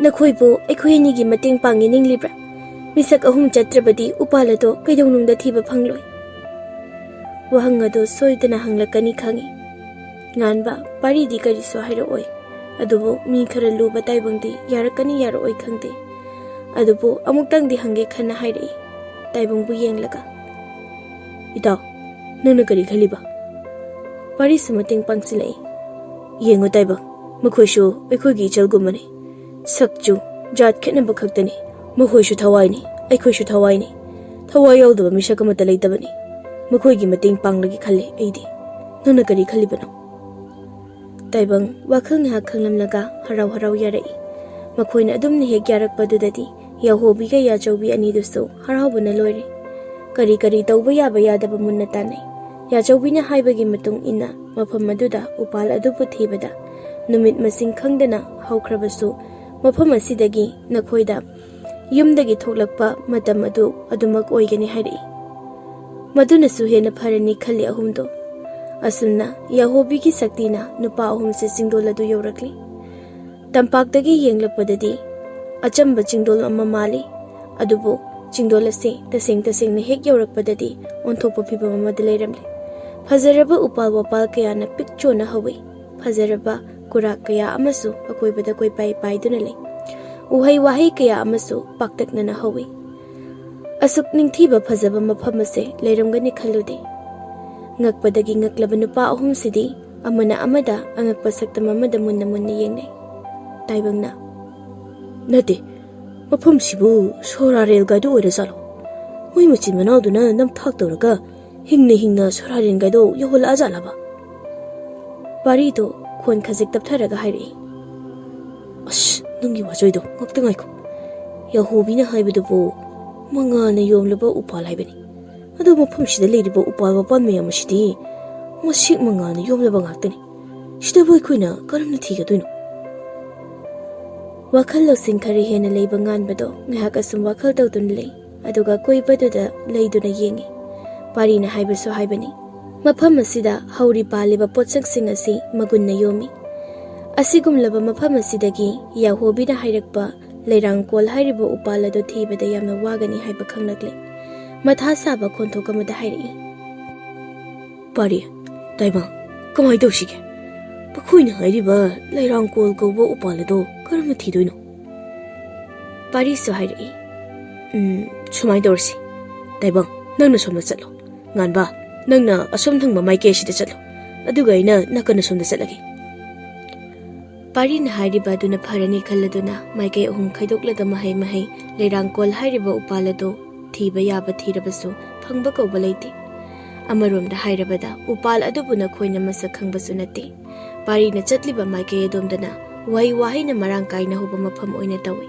ꯅꯈꯣꯏꯕꯨ ꯑꯩꯈꯣꯏ ꯑꯅꯤꯒꯤ ꯃꯇꯦꯡ ꯄꯥꯡꯉꯦ ꯅꯤꯡꯂꯤꯕ꯭ꯔꯥ? ꯃꯤꯁꯛ ꯑꯍꯨꯝ ꯆꯠꯇ꯭ꯔꯕꯗꯤ ꯎꯄꯥꯜ ꯑꯗꯣ ꯀꯩꯗꯧꯅꯨꯡꯗ ꯊꯤꯕ ꯐꯪꯂꯣꯏ꯫ ꯋꯥꯍꯪ ꯑꯗꯨ ꯁꯣꯏꯗꯅ ꯍꯪꯂꯛꯀꯅꯤ ꯈꯪꯏ꯫ ꯉꯥꯟꯕ ꯄꯥꯔꯤꯗꯤ ꯀꯔꯤꯁꯨ ꯍꯥꯏꯔꯛꯑꯣꯏ꯫ ꯑꯗꯨꯕꯨ ꯃꯤ ꯈꯔ ꯂꯨꯕ ꯇꯥꯏꯕꯪꯗꯤ ꯌꯥꯔꯛꯀꯅꯤ ꯌꯥꯔꯛꯑꯣꯏ ꯈꯪꯗꯦ꯫ ꯑꯗꯨꯕꯨ ꯑꯃꯨꯛꯇꯪꯗꯤ ꯍꯪꯒꯦ ꯈꯟꯅ ꯍꯥꯏꯔꯛꯏ, ꯇꯥꯏꯕꯪꯕꯨ ꯌꯦꯡꯂꯒ꯫ ꯏꯇꯥꯎ, ꯅꯪꯅ ꯀꯔꯤ ꯈꯜꯂꯤꯕ? ꯄꯥꯔꯤꯁꯨ ꯃꯇꯦꯡ ꯄꯥꯡꯁꯤꯜꯂꯛꯏ꯫ ꯌꯦꯡꯉꯨ ꯇꯥꯏꯕꯪ, ꯃꯈꯣꯏꯁꯨ ꯑꯩꯈꯣꯏꯒꯤ ꯏꯆꯜꯒꯨꯝꯕꯅꯤ꯫ ꯁꯛ ꯆꯨ, ꯖꯥꯠ ꯈꯦꯠꯅꯕ ꯈꯛꯇꯅꯤ꯫ ꯃꯈꯣꯏꯁꯨ ꯊꯋꯥꯏꯅꯤ, ꯑꯩꯈꯣꯏꯁꯨ ꯊꯋꯥꯏꯅꯤ꯫ ꯊꯋꯥꯏ ꯌꯥꯎꯗꯕ ꯃꯤꯁꯛ ꯑꯃꯠꯇ ꯂꯩꯇꯕꯅꯤ꯫ ꯃꯈꯣꯏꯒꯤ ꯃꯇꯦꯡ ꯄꯥꯡꯂꯒꯦ ꯈꯜꯂꯤ ꯑꯩꯗꯤ꯫ ꯅꯪꯅ ꯀꯔꯤ ꯈꯜꯂꯤꯕꯅꯣ? ꯇꯥꯏꯕꯪ ꯋꯥꯈꯜ ꯉꯥꯏꯍꯥꯛ ꯈꯪꯂꯝꯂꯒ ꯍꯔꯥꯎ ꯍꯔꯥꯎ ꯌꯥꯔꯛꯏ꯫ ꯃꯈꯣꯏꯅ ꯑꯗꯨꯝꯅ ꯍꯦꯛ ꯌꯥꯔꯛꯄꯗꯨꯗꯗꯤ ꯌꯥꯍꯣꯕꯤꯒ ꯌꯥꯆꯧꯕꯤ ꯑꯅꯤꯗꯨꯁꯨ ꯍꯔꯥꯎꯕꯅ ꯂꯣꯏꯔꯦ꯫ ꯀꯔꯤ ꯀꯔꯤ ꯇꯧꯕ ꯌꯥꯕ ꯌꯥꯗꯕ ꯃꯨꯟꯅ ꯇꯥꯟꯅꯩ꯫ ꯌꯥꯆꯧꯕꯤꯅ ꯍꯥꯏꯕꯒꯤ ꯃꯇꯨꯡ ꯏꯟꯅ ꯃꯐꯝ ꯑꯗꯨꯗ ꯎꯄꯥꯜ ꯑꯗꯨꯕꯨ ꯊꯤꯕꯗ ꯅꯨꯃꯤꯠ ꯃꯁꯤꯡ ꯈꯪꯗꯅ ꯍꯧꯈ꯭ꯔꯕꯁꯨ, ꯃꯐꯝ ꯑꯁꯤꯗꯒꯤ ꯅꯈꯣꯏꯗ ꯌꯨꯝꯗꯒꯤ ꯊꯣꯛꯂꯛꯄ ꯃꯇꯝ ꯑꯗꯨ ꯑꯗꯨꯃꯛ ꯑꯣꯏꯒꯅꯤ ꯍꯥꯏꯔꯛꯏ꯫ ꯃꯗꯨꯅꯁꯨ ꯍꯦꯟꯅ ꯐꯔꯅꯤ ꯈꯜꯂꯤ ꯑꯍꯨꯝꯗꯣ꯫ ꯑꯁꯨꯝꯅ ꯌꯥꯍꯣꯕꯤꯒꯤ ꯁꯛꯇꯤꯅ ꯅꯨꯄꯥ ꯑꯍꯨꯝꯁꯦ ꯆꯤꯡꯗꯣꯜ ꯑꯗꯨ ꯌꯧꯔꯛꯂꯤ꯫ ꯇꯝꯄꯥꯛꯇꯒꯤ ꯌꯦꯡꯂꯛꯄꯗꯗꯤ ꯑꯆꯝꯕ ꯆꯤꯡꯗꯣꯜ ꯑꯃ ꯃꯥꯜꯂꯤ꯫ ꯑꯗꯨꯕꯨ ꯆꯤꯡꯗꯣꯜ ꯑꯁꯤ ꯇꯁꯦꯡ ꯇꯁꯦꯡꯅ ꯍꯦꯛ ꯌꯧꯔꯛꯄꯗꯗꯤ ꯑꯣꯟꯊꯣꯛꯄ ꯐꯤꯕꯝ ꯑꯃꯗ ꯂꯩꯔꯝꯂꯦ꯫ ꯐꯖꯔꯕ ꯎꯄꯥꯜ ꯋꯥꯄꯥꯜ ꯀꯌꯥꯅ ꯄꯤꯛ ꯆꯣꯟꯅ ꯍꯧꯏ꯫ ꯐꯖꯔꯕ ꯀꯨꯔꯥꯛ ꯀꯌꯥ ꯑꯃꯁꯨ ꯑꯀꯣꯏꯕꯗ ꯀꯣꯏꯄꯥꯏ ꯄꯥꯏꯗꯨꯅ ꯂꯩ꯫ ꯎꯍꯩ ꯋꯥꯍꯩ ꯀꯌꯥ ꯑꯃꯁꯨ ꯄꯥꯛꯇꯛꯅꯅ ꯍꯧꯏ꯫ ꯑꯁꯨꯛ ꯅꯤꯡꯊꯤꯕ ꯐꯖꯕ ꯃꯐꯝ ꯑꯁꯦ ꯂꯩꯔꯝꯒꯅꯤ ꯈꯜꯂꯨꯗꯦ꯫ ꯉꯛꯄꯗꯒꯤ ꯉꯛꯂꯕ ꯅꯨꯄꯥ ꯑꯍꯨꯝꯁꯤꯗꯤ ꯑꯃꯅ ꯑꯃꯗ ꯑꯉꯛꯄ ꯁꯛꯇꯝ ꯑꯃꯗ ꯃꯨꯟꯅ ꯃꯨꯟꯅ ꯌꯦꯡꯅꯩ꯫ ꯇꯥꯏꯕꯪꯅ, "ꯅꯠꯇꯦ, ꯃꯐꯝꯁꯤꯕꯨ ꯁꯣꯔꯥ ꯔꯦꯜꯒꯥꯏꯗꯣ ꯑꯣꯏꯔꯖꯥꯠꯂꯣ? ꯃꯣꯏ ꯃꯆꯤꯟ ꯃꯅꯥꯎꯗꯨꯅ ꯅꯝꯊꯥꯛ ꯇꯧꯔꯒ ꯍꯤꯡꯅ ꯍꯤꯡꯅ ꯁꯣꯔꯥ ꯔꯦꯜꯒꯥꯏꯗꯣ ꯌꯧꯍꯜꯂꯛꯑꯖꯥꯠꯂꯕ? ꯄꯥꯔꯤꯗꯣ ꯈꯣꯟ ꯈꯖꯤꯛ ꯇꯞꯊꯔꯒ ꯍꯥꯏꯔꯛꯏ꯫ ꯑꯁ, ꯅꯪꯒꯤ ꯋꯥꯆꯣꯏꯗꯣ ꯉꯥꯛꯇ ꯉꯥꯏꯈꯣ꯫ ꯌꯥꯍꯣꯕꯤꯅ ꯍꯥꯏꯕꯗꯨꯕꯨ ꯃꯉꯥꯜꯅ ꯌꯣꯝꯂꯕ ꯎꯄꯥꯜ ꯍꯥꯏꯕꯅꯤ꯫ ꯑꯗꯨ ꯃꯐꯝꯁꯤꯗ ꯂꯩꯔꯤꯕ ꯎꯄꯥꯜ ꯋꯥꯄꯥꯜ ꯃꯌꯥꯝ ꯑꯁꯤꯗꯤ ꯃꯁꯤꯡ ꯃꯉꯥꯜꯅ ꯌꯣꯝꯂꯕ ꯉꯥꯛꯇꯅꯤ꯫ ꯁꯤꯗꯕꯨ ꯑꯩꯈꯣꯏꯅ ꯀꯔꯝꯅ ꯊꯤꯒꯗꯣꯏꯅꯣ? ꯋꯥꯈꯜ ꯂꯧꯁꯤꯡ ꯈꯔ ꯍꯦꯟꯅ ꯂꯩꯕ ꯉꯥꯟꯕꯗꯣ ꯉꯥꯏꯍꯥꯛ ꯑꯁꯨꯝ ꯋꯥꯈꯜ ꯇꯧꯗꯨꯅ ꯂꯩ, ꯑꯗꯨꯒ ꯀꯣꯏꯕꯗꯨꯗ ꯂꯩꯗꯨꯅ ꯌꯦꯡꯉꯤ꯫ ꯄꯥꯔꯤꯅ ꯍꯥꯏꯕꯁꯨ ꯍꯥꯏꯕꯅꯤ, ꯃꯐꯝ ꯑꯁꯤꯗ ꯍꯧꯔꯤ ꯄꯥꯜꯂꯤꯕ ꯄꯣꯠꯁꯛꯁꯤꯡ ꯑꯁꯤ ꯃꯒꯨꯟꯅ ꯌꯣꯝꯃꯤ꯫ ꯑꯁꯤꯒꯨꯝꯂꯕ ꯃꯐꯝ ꯑꯁꯤꯗꯒꯤ ꯌꯥꯍꯣꯕꯤꯅ ꯍꯥꯏꯔꯛꯄ ꯂꯩꯔꯥꯡꯀꯣꯜ ꯍꯥꯏꯔꯤꯕ ꯎꯄꯥꯜ ꯑꯗꯨ ꯊꯤꯕꯗ ꯌꯥꯝꯅ ꯋꯥꯒꯅꯤ ꯍꯥꯏꯕ ꯈꯪꯂꯛꯂꯦ꯫ ꯃꯊꯥ ꯁꯥꯕ ꯈꯣꯟꯊꯣꯛ ꯑꯃꯗ ꯍꯥꯏꯔꯛꯏ꯫ ꯄꯥꯔꯤ, ꯇꯥꯏꯕꯪ, ꯀꯃꯥꯏ ꯇꯧꯁꯤꯒꯦ? ꯃꯈꯣꯏꯅ ꯍꯥꯏꯔꯤꯕ ꯂꯩꯔꯥꯡꯀꯣꯜ ꯀꯧꯕ ꯎꯄꯥꯜ ꯑꯗꯣ ꯀꯔꯝꯅ ꯊꯤꯗꯣꯏꯅꯣ? ꯄꯥꯔꯤꯁꯨ ꯍꯥꯏꯔꯛꯏ꯫ ꯎꯝ, ꯁꯨꯃꯥꯏꯅ ꯇꯧꯔꯁꯤ꯫ ꯇꯥꯏꯕꯪ, ꯅꯪꯅ ꯁꯣꯝꯗ ꯆꯠꯂꯣ꯫ ꯉꯥꯟꯕ, ꯅꯪꯅ ꯑꯁꯣꯝ ꯊꯪꯕ ꯃꯥꯏꯀꯩ ꯑꯁꯤꯗ ꯆꯠꯂꯣ꯫ ꯑꯗꯨꯒ ꯑꯩꯅ ꯅꯥꯀꯟ ꯑꯁꯣꯝꯗ ꯆꯠꯂꯒꯦ꯫ ꯄꯥꯔꯤꯅ ꯍꯥꯏꯔꯤꯕ ꯑꯗꯨꯅ ꯐꯔꯅꯤ ꯈꯜꯂꯗꯨꯅ ꯃꯥꯏꯀꯩ ꯑꯍꯨꯝ ꯈꯥꯏꯗꯣꯛꯂꯒ ꯃꯍꯩ ꯃꯍꯩ ꯂꯩꯔꯥꯡꯀꯣꯜ ꯍꯥꯏꯔꯤꯕ ꯎꯄꯥꯜ ꯑꯗꯨ ꯊꯤꯕ ꯌꯥꯕ ꯊꯤꯔꯕꯁꯨ ꯐꯪꯕ ꯀꯧꯕ ꯂꯩꯇꯦ꯫ ꯑꯃꯔꯣꯝꯗ ꯍꯥꯏꯔꯕꯗ ꯎꯄꯥꯜ ꯑꯗꯨꯕꯨ ꯅꯈꯣꯏꯅ ꯃꯁꯛ ꯈꯪꯕꯁꯨ ꯅꯠꯇꯦ꯫ ꯄꯥꯔꯤꯅ ꯆꯠꯂꯤꯕ ꯃꯥꯏꯀꯩ ꯑꯗꯣꯝꯗꯅ ꯎꯍꯩ ꯋꯥꯍꯩꯅ ꯃꯔꯥꯡ ꯀꯥꯏꯅ ꯍꯧꯕ ꯃꯐꯝ ꯑꯣꯏꯅ ꯇꯧꯏ꯫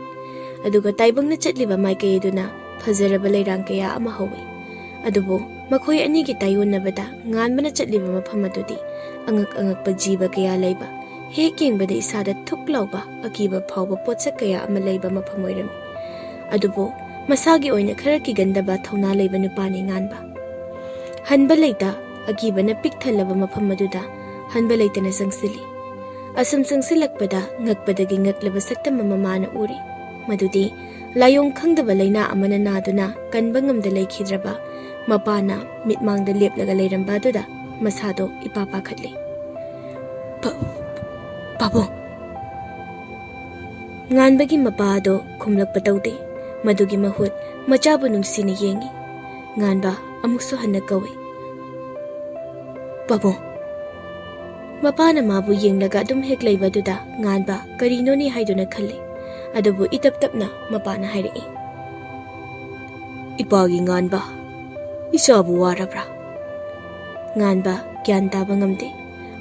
ꯑꯗꯨꯒ ꯇꯥꯏꯕꯪꯅ ꯆꯠꯂꯤꯕ ꯃꯥꯏꯀꯩ ꯑꯗꯨꯅ ꯐꯖꯔꯕ ꯂꯩꯔꯥꯡ ꯀꯌꯥ ꯑꯃ ꯍꯧꯏ꯫ ꯑꯗꯨꯕꯨ ꯃꯈꯣꯏ ꯑꯅꯤꯒꯤ ꯇꯥꯏꯌꯣꯟꯅꯕꯗ ꯉꯥꯟꯕꯅ ꯆꯠꯂꯤꯕ ꯃꯐꯝ ꯑꯗꯨꯗꯤ ꯑꯉꯛ ꯑꯉꯛꯄ ꯖꯤꯕ ꯀꯌꯥ ꯂꯩꯕ, ꯍꯦꯛ ꯌꯦꯡꯕꯗ ꯏꯁꯥꯗ ꯊꯨꯛ ꯂꯥꯎꯕ ꯑꯀꯤꯕ ꯐꯥꯎꯕ ꯄꯣꯠꯁꯛ ꯀꯌꯥ ꯑꯃ ꯂꯩꯕ ꯃꯐꯝ ꯑꯣꯏꯔꯝꯃꯤ꯫ ꯑꯗꯨꯕꯨ ꯃꯁꯥꯒꯤ ꯑꯣꯏꯅ ꯈꯔ ꯀꯤꯒꯟꯗꯕ ꯊꯧꯅꯥ ꯂꯩꯕ ꯅꯨꯄꯥꯅꯤ ꯉꯥꯟꯕ꯫ ꯍꯟꯕ ꯂꯩꯇ ꯑꯀꯤꯕꯅ ꯄꯤꯛ ꯊꯜꯂꯕ ꯃꯐꯝ ꯑꯗꯨꯗ ꯍꯟꯕ ꯂꯩꯇꯅ ꯆꯪꯁꯤꯜꯂꯤ꯫ ꯑꯁꯨꯝ ꯆꯪꯁꯤꯜꯂꯛꯄꯗ ꯉꯛꯄꯗꯒꯤ ꯉꯛꯂꯕ ꯁꯛꯇꯝ ꯑꯃ ꯃꯥꯅ ꯎꯔꯤ꯫ ꯃꯗꯨꯗꯤ ꯂꯥꯏꯑꯣꯡ ꯈꯪꯗꯕ ꯂꯥꯏꯅꯥ ꯑꯃꯅ ꯅꯥꯗꯨꯅ ꯀꯟꯕ ꯉꯝꯗ ꯂꯩꯈꯤꯗ꯭ꯔꯕ ꯃꯄꯥꯅ ꯃꯤꯠꯃꯥꯡꯗ ꯂꯦꯞꯂꯒ ꯂꯩꯔꯝꯕ ꯑꯗꯨꯗ ꯃꯁꯥꯗꯣ ꯏꯄꯥ ꯄꯥꯈꯠꯂꯤ꯫ "ꯄꯥ-, ꯄꯥꯕꯨꯡ!" ꯉꯥꯟꯕꯒꯤ ꯃꯄꯥ ꯑꯗꯣ ꯈꯨꯝꯂꯛꯄ ꯇꯧꯗꯦ꯫ ꯃꯗꯨꯒꯤ ꯃꯍꯨꯠ ꯃꯆꯥꯕꯨ ꯅꯨꯡꯁꯤꯅ ꯌꯦꯡꯉꯤ꯫ ꯉꯥꯟꯕ ꯑꯃꯨꯛꯁꯨ ꯍꯟꯅ ꯀꯧꯏ꯫ "ꯄꯥꯕꯨꯡ!" ꯃꯄꯥꯅ ꯃꯥꯕꯨ ꯌꯦꯡꯂꯒ ꯑꯗꯨꯝ ꯍꯦꯛ ꯂꯩꯕꯗꯨꯗ ꯉꯥꯟꯕ ꯀꯔꯤꯅꯣꯅꯦ ꯍꯥꯏꯗꯨꯅ ꯈꯜꯂꯤ꯫ ꯑꯗꯨꯕꯨ ꯏꯇꯞ ꯇꯞꯅ ꯃꯄꯥꯅ ꯍꯥꯏꯔꯛꯏ, "ꯏꯄꯥꯒꯤ ꯉꯥꯟꯕ, ꯏꯆꯥꯕꯨ ꯋꯥꯔꯕ꯭ꯔꯥ?" ꯉꯥꯟꯕ ꯒ꯭ꯌꯥꯟ ꯇꯥꯕ ꯉꯝꯗꯦ꯫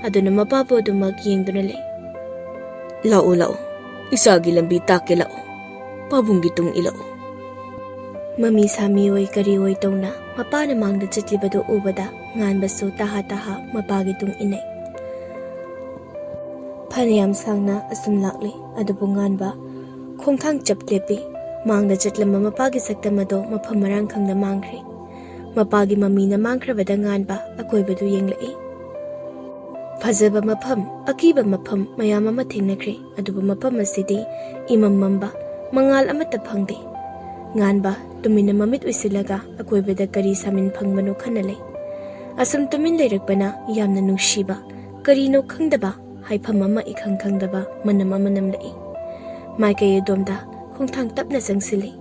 ꯑꯗꯨꯅ ꯃꯄꯥꯕꯨ ꯑꯗꯨꯃꯛ ꯌꯦꯡꯗꯨꯅ ꯂꯩ꯫ "ꯂꯥꯛꯑꯣ, ꯂꯥꯛꯑꯣ, ꯏꯆꯥꯒꯤ ꯂꯝꯕꯤ ꯇꯥꯛꯀꯦ, ꯂꯥꯛꯑꯣ, ꯄꯥꯕꯨꯡꯒꯤ ꯇꯨꯡ ꯏꯜꯂꯛꯑꯣ꯫" ꯃꯃꯤ ꯁꯥꯃꯤ ꯑꯣꯏ ꯀꯔꯤ ꯑꯣꯏ ꯇꯧꯅ ꯃꯄꯥꯅ ꯃꯥꯡꯗ ꯆꯠꯂꯤꯕꯗꯨ ꯎꯕꯗ ꯉꯥꯟꯕꯁꯨ ꯇꯍꯥ ꯇꯍꯥ ꯃꯄꯥꯒꯤ ꯇꯨꯡ ꯏꯟꯅꯩ꯫ ꯐꯅꯌꯥꯝ ꯁꯥꯡꯅ ꯑꯁꯨꯝ ꯂꯥꯛꯂꯤ, ꯑꯗꯨꯕꯨ ꯉꯥꯟꯕ ꯈꯣꯡꯊꯥꯡ ꯆꯞ ꯂꯦꯞꯄꯤ꯫ ꯃꯥꯡꯗ ꯆꯠꯂꯝꯕ ꯃꯄꯥꯒꯤ ꯁꯛꯇꯝ ꯑꯗꯣ ꯃꯐꯝ ꯃꯔꯥꯡ ꯈꯪꯗ ꯃꯥꯡꯈ꯭ꯔꯦ꯫ ꯃꯄꯥꯒꯤ ꯃꯃꯤꯅ ꯃꯥꯡꯈ꯭ꯔꯕꯗ ꯉꯥꯟꯕ ꯑꯀꯣꯏꯕꯗꯨ ꯌꯦꯡꯂꯛꯏ꯫ ꯐꯖꯕ ꯃꯐꯝ, ꯑꯀꯤꯕ ꯃꯐꯝ ꯃꯌꯥꯝ ꯑꯃ ꯊꯦꯡꯅꯈ꯭ꯔꯦ, ꯑꯗꯨꯕꯨ ꯃꯐꯝ ꯑꯁꯤꯗꯤ ꯏꯃꯝ ꯃꯝꯕ, ꯃꯉꯥꯜ ꯑꯃꯠꯇ ꯐꯪꯗꯦ꯫ ꯉꯥꯟꯕ ꯇꯨꯃꯤꯟꯅ ꯃꯃꯤꯠ ꯎꯏꯁꯤꯜꯂꯒ ꯑꯀꯣꯏꯕꯗ ꯀꯔꯤ ꯁꯥꯃꯤꯟ ꯐꯪꯕꯅꯣ ꯈꯟꯅ ꯂꯩ꯫ ꯑꯁꯨꯝ ꯇꯨꯃꯤꯟ ꯂꯩꯔꯛꯄꯅ ꯌꯥꯝꯅ ꯅꯨꯡꯁꯤꯕ, ꯀꯔꯤꯅꯣ ꯈꯪꯗꯕ, ꯍꯥꯏꯐꯝ ꯑꯃ ꯏꯈꯪ ꯈꯪꯗꯕ ꯃꯅꯝ ꯑꯃ ꯅꯝꯂꯛꯏ꯫ ꯃꯥꯏꯀꯩ ꯑꯗꯣꯝꯗ ꯈꯣꯡꯊꯥꯡ ꯇꯞꯅ ꯆꯪꯁꯤꯜꯂꯤ꯫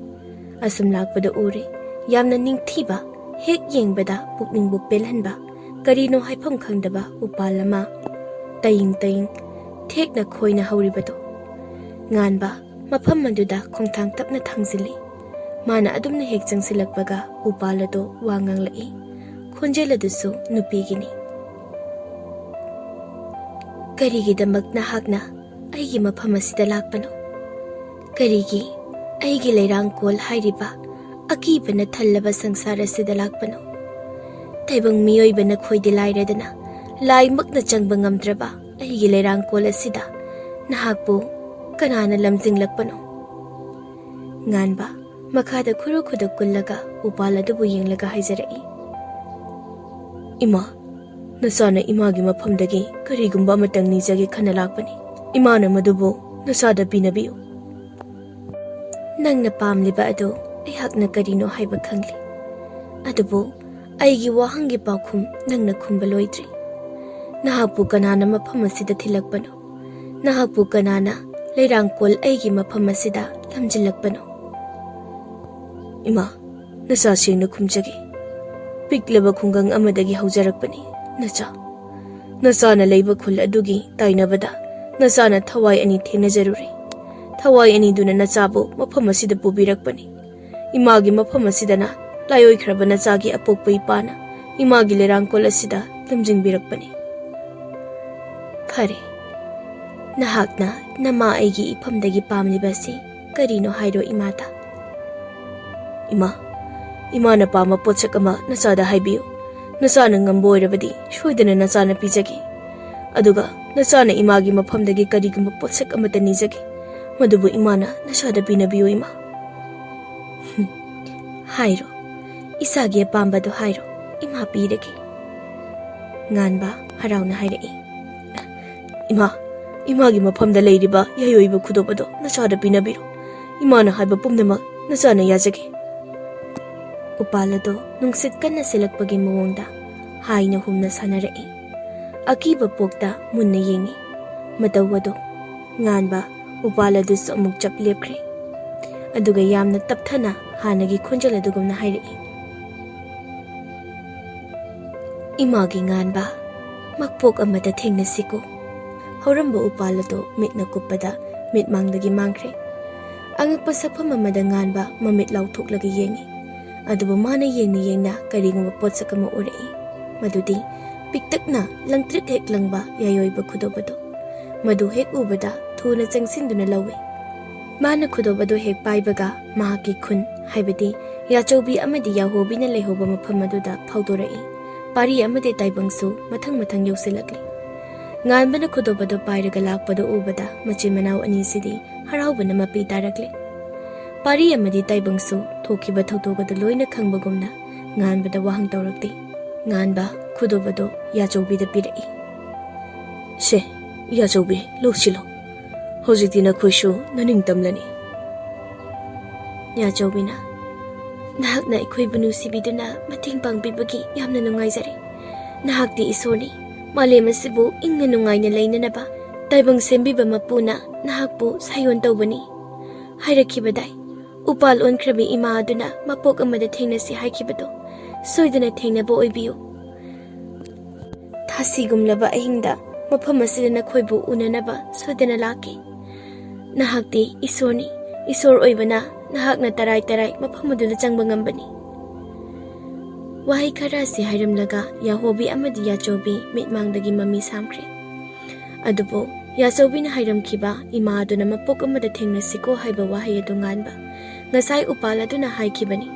ꯑꯁꯨꯝ ꯂꯥꯛꯄꯗ ꯎꯔꯦ, ꯌꯥꯝꯅ ꯅꯤꯡꯊꯤꯕ, ꯍꯦꯛ ꯌꯦꯡꯕꯗ ꯄꯨꯛꯅꯤꯡꯕꯨ ꯄꯦꯜꯍꯟꯕ, ꯀꯔꯤꯅꯣ ꯍꯥꯏꯐꯝ ꯈꯪꯗꯕ ꯎꯄꯥꯜ ꯑꯃ ꯇꯌꯤꯡ ꯇꯌꯤꯡ ꯊꯦꯛꯅ ꯈꯣꯏꯅ ꯍꯧꯔꯤꯕꯗꯨ꯫ ꯉꯥꯟꯕ ꯃꯐꯝ ꯑꯗꯨꯗ ꯈꯣꯡꯊꯥꯡ ꯇꯞꯅ ꯊꯥꯡꯖꯤꯜꯂꯤ꯫ ꯃꯥꯅ ꯑꯗꯨꯝꯅ ꯍꯦꯛ ꯆꯪꯁꯤꯜꯂꯛꯄꯒ ꯎꯄꯥꯜ ꯑꯗꯨ ꯋꯥ ꯉꯥꯡꯂꯛꯏ꯫ ꯈꯣꯟꯖꯦꯜ ꯑꯗꯨꯁꯨ ꯅꯨꯄꯤꯒꯤꯅꯤ꯫ "ꯀꯔꯤꯒꯤꯗꯃꯛ ꯅꯍꯥꯛꯅ ꯑꯩꯒꯤ ꯃꯐꯝ ꯑꯁꯤꯗ ꯂꯥꯛꯄꯅꯣ? ꯀꯔꯤꯒꯤ ꯑꯩꯒꯤ ꯂꯩꯔꯥꯡꯀꯣꯜ ꯍꯥꯏꯔꯤꯕ ꯑꯀꯤꯕꯅ ꯊꯜꯂꯕ ꯁꯪꯁꯥꯔ ꯑꯁꯤꯗ ꯂꯥꯛꯄꯅꯣ? ꯇꯥꯏꯕꯪ ꯃꯤꯑꯣꯏꯕ ꯅꯈꯣꯏꯗꯤ ꯂꯥꯏꯔꯗꯅ, ꯂꯥꯏꯃꯛꯅ ꯆꯪꯕ ꯉꯝꯗ꯭ꯔꯕ ꯑꯩꯒꯤ ꯂꯩꯔꯥꯡꯀꯣꯜ ꯑꯁꯤꯗ ꯅꯍꯥꯛꯄꯨ ꯀꯅꯥꯅ ꯂꯝꯖꯤꯡꯂꯛꯄꯅꯣ?" ꯉꯥꯟꯕ ꯃꯈꯥꯗ ꯈꯨꯔꯨ ꯈꯨꯗꯛ ꯀꯨꯜꯂꯒ ꯎꯄꯥꯜ ꯑꯗꯨꯕꯨ ꯌꯦꯡꯂꯒ ꯍꯥꯏꯖꯔꯛꯏ, "ꯏꯃꯥ, ꯅꯆꯥꯅ ꯏꯃꯥꯒꯤ ꯃꯐꯝꯗꯒꯤ ꯀꯔꯤꯒꯨꯝꯕ ꯑꯃꯇꯪ ꯅꯤꯖꯒꯦ ꯈꯟꯅ ꯂꯥꯛꯄꯅꯤ꯫ ꯏꯃꯥꯅ ꯃꯗꯨꯕꯨ ꯅꯆꯥꯗ ꯄꯤꯅꯕꯤꯌꯨ꯫" "ꯅꯪꯅ ꯄꯥꯝꯂꯤꯕ ꯑꯗꯨ ꯑꯩꯍꯥꯛꯅ ꯀꯔꯤꯅꯣ ꯍꯥꯏꯕ ꯈꯪꯂꯤ, ꯑꯗꯨꯕꯨ ꯑꯩꯒꯤ ꯋꯥꯍꯪꯒꯤ ꯄꯥꯎꯈꯨꯝ ꯅꯪꯅ ꯈꯨꯝꯕ ꯂꯣꯏꯗ꯭ꯔꯤ꯫ ꯅꯍꯥꯛꯄꯨ ꯀꯅꯥꯅ ꯃꯐꯝ ꯑꯁꯤꯗ ꯊꯤꯜꯂꯛꯄꯅꯣ? ꯅꯍꯥꯛꯄꯨ ꯀꯅꯥꯅ ꯂꯩꯔꯥꯡꯀꯣꯜ ꯑꯩꯒꯤ ꯃꯐꯝ ꯑꯁꯤꯗ ꯂꯝꯖꯤꯜꯂꯛꯄꯅꯣ?" "ꯏꯃꯥ, ꯅꯆꯥ ꯁꯦꯡꯅ ꯈꯨꯝꯖꯒꯦ꯫ ꯄꯤꯛꯂꯕ ꯈꯨꯡꯒꯪ ꯑꯃꯗꯒꯤ ꯍꯧꯖꯔꯛꯄꯅꯤ, ꯅꯆꯥ꯫ ꯅꯆꯥꯅ ꯂꯩꯕ ꯈꯨꯜ ꯑꯗꯨꯒꯤ ꯇꯥꯏꯅꯕꯗ ꯅꯆꯥꯅ ꯊꯋꯥꯏ ꯑꯅꯤ ꯊꯦꯡꯅꯖꯔꯨꯔꯦ꯫ ꯊꯋꯥꯏ ꯑꯅꯤꯗꯨꯅ ꯅꯆꯥꯕꯨ ꯃꯐꯝ ꯑꯁꯤꯗ ꯄꯨꯕꯤꯔꯛꯄꯅꯤ꯫ ꯏꯃꯥꯒꯤ ꯃꯐꯝ ꯑꯁꯤꯗꯅ ꯂꯥꯏꯑꯣꯏꯈ꯭ꯔꯕ ꯅꯆꯥꯒꯤ ꯑꯄꯣꯛꯄ ꯏꯄꯥꯅ ꯏꯃꯥꯒꯤ ꯂꯩꯔꯥꯡꯀꯣꯜ ꯑꯁꯤꯗ ꯂꯝꯖꯤꯡꯕꯤꯔꯛꯄꯅꯤ꯫ ꯐꯔꯦ, ꯅꯍꯥꯛꯅ ꯅꯃꯥ ꯑꯩꯒꯤ ꯏꯐꯝꯗꯒꯤ ꯄꯥꯝꯂꯤꯕ ꯑꯁꯤ ꯀꯔꯤꯅꯣ ꯍꯥꯏꯔꯣ ꯏꯃꯥꯗ꯫ ꯏꯃꯥ, ꯏꯃꯥꯅ ꯄꯥꯝꯕ ꯄꯣꯠꯁꯛ ꯑꯃ ꯅꯆꯥꯗ ꯍꯥꯏꯕꯤꯌꯨ꯫ ꯅꯆꯥꯅ ꯉꯝꯕ ꯑꯣꯏꯔꯕꯗꯤ ꯁꯣꯏꯗꯅ ꯅꯆꯥꯅ ꯄꯤꯖꯒꯦ꯫ ꯑꯗꯨꯒ ꯅꯆꯥꯅ ꯏꯃꯥꯒꯤ ꯃꯐꯝꯗꯒꯤ ꯀꯔꯤꯒꯨꯝꯕ ꯄꯣꯠꯁꯛ ꯑꯃꯠꯇ ꯅꯤꯖꯒꯦ, ꯃꯗꯨꯕꯨ ꯏꯃꯥꯅ ꯅꯆꯥꯗ ꯄꯤꯅꯕꯤꯌꯨ ꯏꯃꯥ꯫ ꯍꯥꯏꯔꯣ, ꯏꯆꯥꯒꯤ ꯑꯄꯥꯝꯕꯗꯣ ꯍꯥꯏꯔꯣ, ꯏꯃꯥ ꯄꯤꯔꯒꯦ꯫ ꯉꯥꯟꯕ ꯍꯔꯥꯎꯅ ꯍꯥꯏꯔꯛꯏ꯫ ꯏꯃꯥ, ꯏꯃꯥꯒꯤ ꯃꯐꯝꯗ ꯂꯩꯔꯤꯕ ꯌꯥꯏꯑꯣꯏꯕ ꯈꯨꯗꯣꯞ ꯑꯗꯣ ꯅꯆꯥꯗ ꯄꯤꯅꯕꯤꯔꯣ꯫ ꯏꯃꯥꯅ ꯍꯥꯏꯕ ꯄꯨꯝꯅꯃꯛ ꯅꯆꯥꯅ ꯌꯥꯖꯒꯦ꯫ ꯎꯄꯥꯜ ꯑꯗꯣ ꯅꯨꯡꯁꯤꯠ ꯀꯟꯅ ꯁꯤꯜꯂꯛꯄꯒꯤ ꯃꯑꯣꯡꯗ ꯍꯥꯏꯅ ꯍꯨꯝꯅ ꯁꯥꯟꯅꯔꯛꯏ꯫ ꯑꯀꯤꯕ ꯄꯣꯛꯇ ꯃꯨꯟꯅ ꯌꯦꯡꯏ꯫ ꯃꯇꯧ ꯑꯗꯨ ꯉꯥꯟꯕ ꯎꯄꯥꯜ ꯑꯗꯨꯁꯨ ꯑꯃꯨꯛ ꯆꯞ ꯂꯦꯞꯈ꯭ꯔꯦ꯫ ꯑꯗꯨꯒ ꯌꯥꯝꯅ ꯇꯞꯊꯅ ꯍꯥꯟꯅꯒꯤ ꯈꯣꯟꯖꯦꯜ ꯑꯗꯨꯒꯨꯝꯅ ꯍꯥꯏꯔꯛꯏ, "ꯏꯃꯥꯒꯤ ꯉꯥꯟꯕ, ꯃꯛꯄꯣꯛ ꯑꯃꯗ ꯊꯦꯡꯅꯁꯤꯀꯣ"꯫ ꯍꯧꯔꯝꯕ ꯎꯄꯥꯜ ꯑꯗꯨ ꯃꯤꯠꯅ ꯀꯨꯞꯄꯗ ꯃꯤꯠꯃꯥꯡꯗꯒꯤ ꯃꯥꯡꯈ꯭ꯔꯦ꯫ ꯑꯉꯛꯄ ꯁꯛꯐꯝ ꯑꯃꯗ ꯉꯥꯟꯕ ꯃꯃꯤꯠ ꯂꯥꯎꯊꯣꯛꯂꯒ ꯌꯦꯡꯏ꯫ ꯑꯗꯨꯕꯨ ꯃꯥꯅ ꯌꯦꯡꯅ ꯌꯦꯡꯅ ꯀꯔꯤꯒꯨꯝꯕ ꯄꯣꯠꯁꯛ ꯑꯃ ꯎꯔꯛꯏ꯫ ꯃꯗꯨꯗꯤ ꯄꯤꯛꯇꯛꯅ ꯂꯪꯇ꯭ꯔꯤꯛ ꯍꯦꯛ ꯂꯪꯕ ꯌꯥꯏꯑꯣꯏꯕ ꯈꯨꯗꯣꯞ ꯑꯗꯨ꯫ ꯃꯗꯨ ꯍꯦꯛ ꯎꯕꯗ ꯊꯨꯅ ꯆꯪꯁꯤꯟꯗꯨꯅ ꯂꯧꯏ꯫ ꯃꯥꯅ ꯈꯨꯗꯣꯞ ꯑꯗꯨ ꯍꯦꯛ ꯄꯥꯏꯕꯒ ꯃꯍꯥꯛꯀꯤ ꯈꯨꯟ, ꯍꯥꯏꯕꯗꯤ ꯌꯥꯆꯧꯕꯤ ꯑꯃꯗꯤ ꯌꯥꯍꯣꯕꯤꯅ ꯂꯩꯍꯧꯕ ꯃꯐꯝ ꯑꯗꯨꯗ ꯐꯥꯎꯗꯣꯔꯛꯏ꯫ ꯄꯥꯔꯤ ꯑꯃꯗꯤ ꯇꯥꯏꯕꯪꯁꯨ ꯃꯊꯪ ꯃꯊꯪ ꯌꯧꯁꯤꯜꯂꯛꯂꯤ꯫ ꯉꯥꯟꯕꯅ ꯈꯨꯗꯣꯞ ꯑꯗꯨ ꯄꯥꯏꯔꯒ ꯂꯥꯛꯄꯗꯨ ꯎꯕꯗ ꯃꯆꯤꯟ ꯃꯅꯥꯎ ꯑꯅꯤꯁꯤꯗꯤ ꯍꯔꯥꯎꯕꯅ ꯃꯄꯤ ꯇꯥꯔꯛꯂꯦ꯫ ꯄꯥꯔꯤ ꯑꯃꯗꯤ ꯇꯥꯏꯕꯪꯁꯨ ꯊꯣꯛꯈꯤꯕ ꯊꯧꯗꯣꯛ ꯑꯗꯨ ꯂꯣꯏꯅ ꯈꯪꯕꯒꯨꯝꯅ ꯉꯥꯟꯕꯗ ꯋꯥꯍꯪ ꯇꯧꯔꯛꯇꯦ꯫ ꯉꯥꯟꯕ ꯈꯨꯗꯣꯞ ꯑꯗꯨ ꯌꯥꯆꯧꯕꯤꯗ ꯄꯤꯔꯛꯏ꯫ "ꯁꯦ, ꯌꯥꯆꯧꯕꯤ, ꯂꯧꯁꯤꯜꯂꯣ꯫ ꯍꯧꯖꯤꯛꯇꯤ ꯅꯈꯣꯏꯁꯨ ꯅꯅꯤꯡꯇꯝꯂꯅꯤ"꯫ ꯌꯥꯆꯧꯕꯤꯅ, "ꯅꯍꯥꯛꯅ ꯑꯩꯈꯣꯏꯕꯨ ꯅꯨꯡꯁꯤꯕꯤꯗꯨꯅ ꯃꯇꯦꯡ ꯄꯥꯡꯕꯤꯕꯒꯤ ꯌꯥꯝꯅ ꯅꯨꯡꯉꯥꯏꯖꯔꯦ꯫ ꯅꯍꯥꯛꯇꯤ ꯏꯁꯣꯔꯅꯤ꯫ ꯃꯥꯂꯦꯝ ꯑꯁꯤꯕꯨ ꯏꯪꯅ ꯅꯨꯡꯉꯥꯏꯅ ꯂꯩꯅꯅꯕ ꯇꯥꯏꯕꯪ ꯁꯦꯝꯕꯤꯕ ꯃꯄꯨꯅ ꯅꯍꯥꯛꯄꯨ ꯁꯥꯌꯣꯟ ꯇꯧꯕꯅꯤ꯫ ꯍꯥꯏꯔꯛꯈꯤꯕꯗꯥꯏ, ꯎꯄꯥꯜ ꯑꯣꯟꯈ꯭ꯔꯕꯤ ꯏꯃꯥ ꯑꯗꯨꯅ ꯃꯄꯣꯛ ꯑꯃꯗ ꯊꯦꯡꯅꯁꯤ ꯍꯥꯏꯈꯤꯕꯗꯣ꯫ ꯁꯣꯏꯗꯅ ꯊꯦꯡꯅꯕ ꯑꯣꯏꯕꯤꯌꯨ꯫ ꯊꯥꯁꯤꯒꯨꯝꯂꯕ ꯑꯍꯤꯡꯗ ꯃꯐꯝ ꯑꯁꯤꯗ ꯅꯈꯣꯏꯕꯨ ꯎꯅꯅꯕ ꯁꯣꯏꯗꯅ ꯂꯥꯛꯀꯦ"꯫ "ꯅꯍꯥꯛꯇꯤ ꯏꯁꯣꯔꯅꯤ꯫ ꯏꯁꯣꯔ ꯑꯣꯏꯕꯅ ꯅꯍꯥꯛꯅ ꯇꯔꯥꯏ ꯇꯔꯥꯏ ꯃꯐꯝ ꯑꯗꯨꯗ ꯆꯪꯕ ꯉꯝꯕꯅꯤ꯫" ꯋꯥꯍꯩ ꯈꯔ ꯑꯁꯤ ꯍꯥꯏꯔꯝꯂꯒ ꯌꯥꯍꯣꯕꯤ ꯑꯃꯗꯤ ꯌꯥꯆꯧꯕꯤ ꯃꯤꯠꯃꯥꯡꯗꯒꯤ ꯃꯃꯤ ꯁꯥꯝꯈ꯭ꯔꯦ꯫ ꯑꯗꯨꯕꯨ ꯌꯥꯆꯧꯕꯤꯅ ꯍꯥꯏꯔꯝꯈꯤꯕ "ꯏꯃꯥ ꯑꯗꯨꯅ ꯃꯄꯣꯛ ꯑꯃꯗ ꯊꯦꯡꯅꯁꯤꯀꯣ" ꯍꯥꯏꯕ ꯋꯥꯍꯩ ꯑꯗꯨ ꯉꯥꯟꯕ ꯉꯁꯥꯏ ꯎꯄꯥꯜ ꯑꯗꯨꯅ ꯍꯥꯏꯈꯤꯕꯅꯤ꯫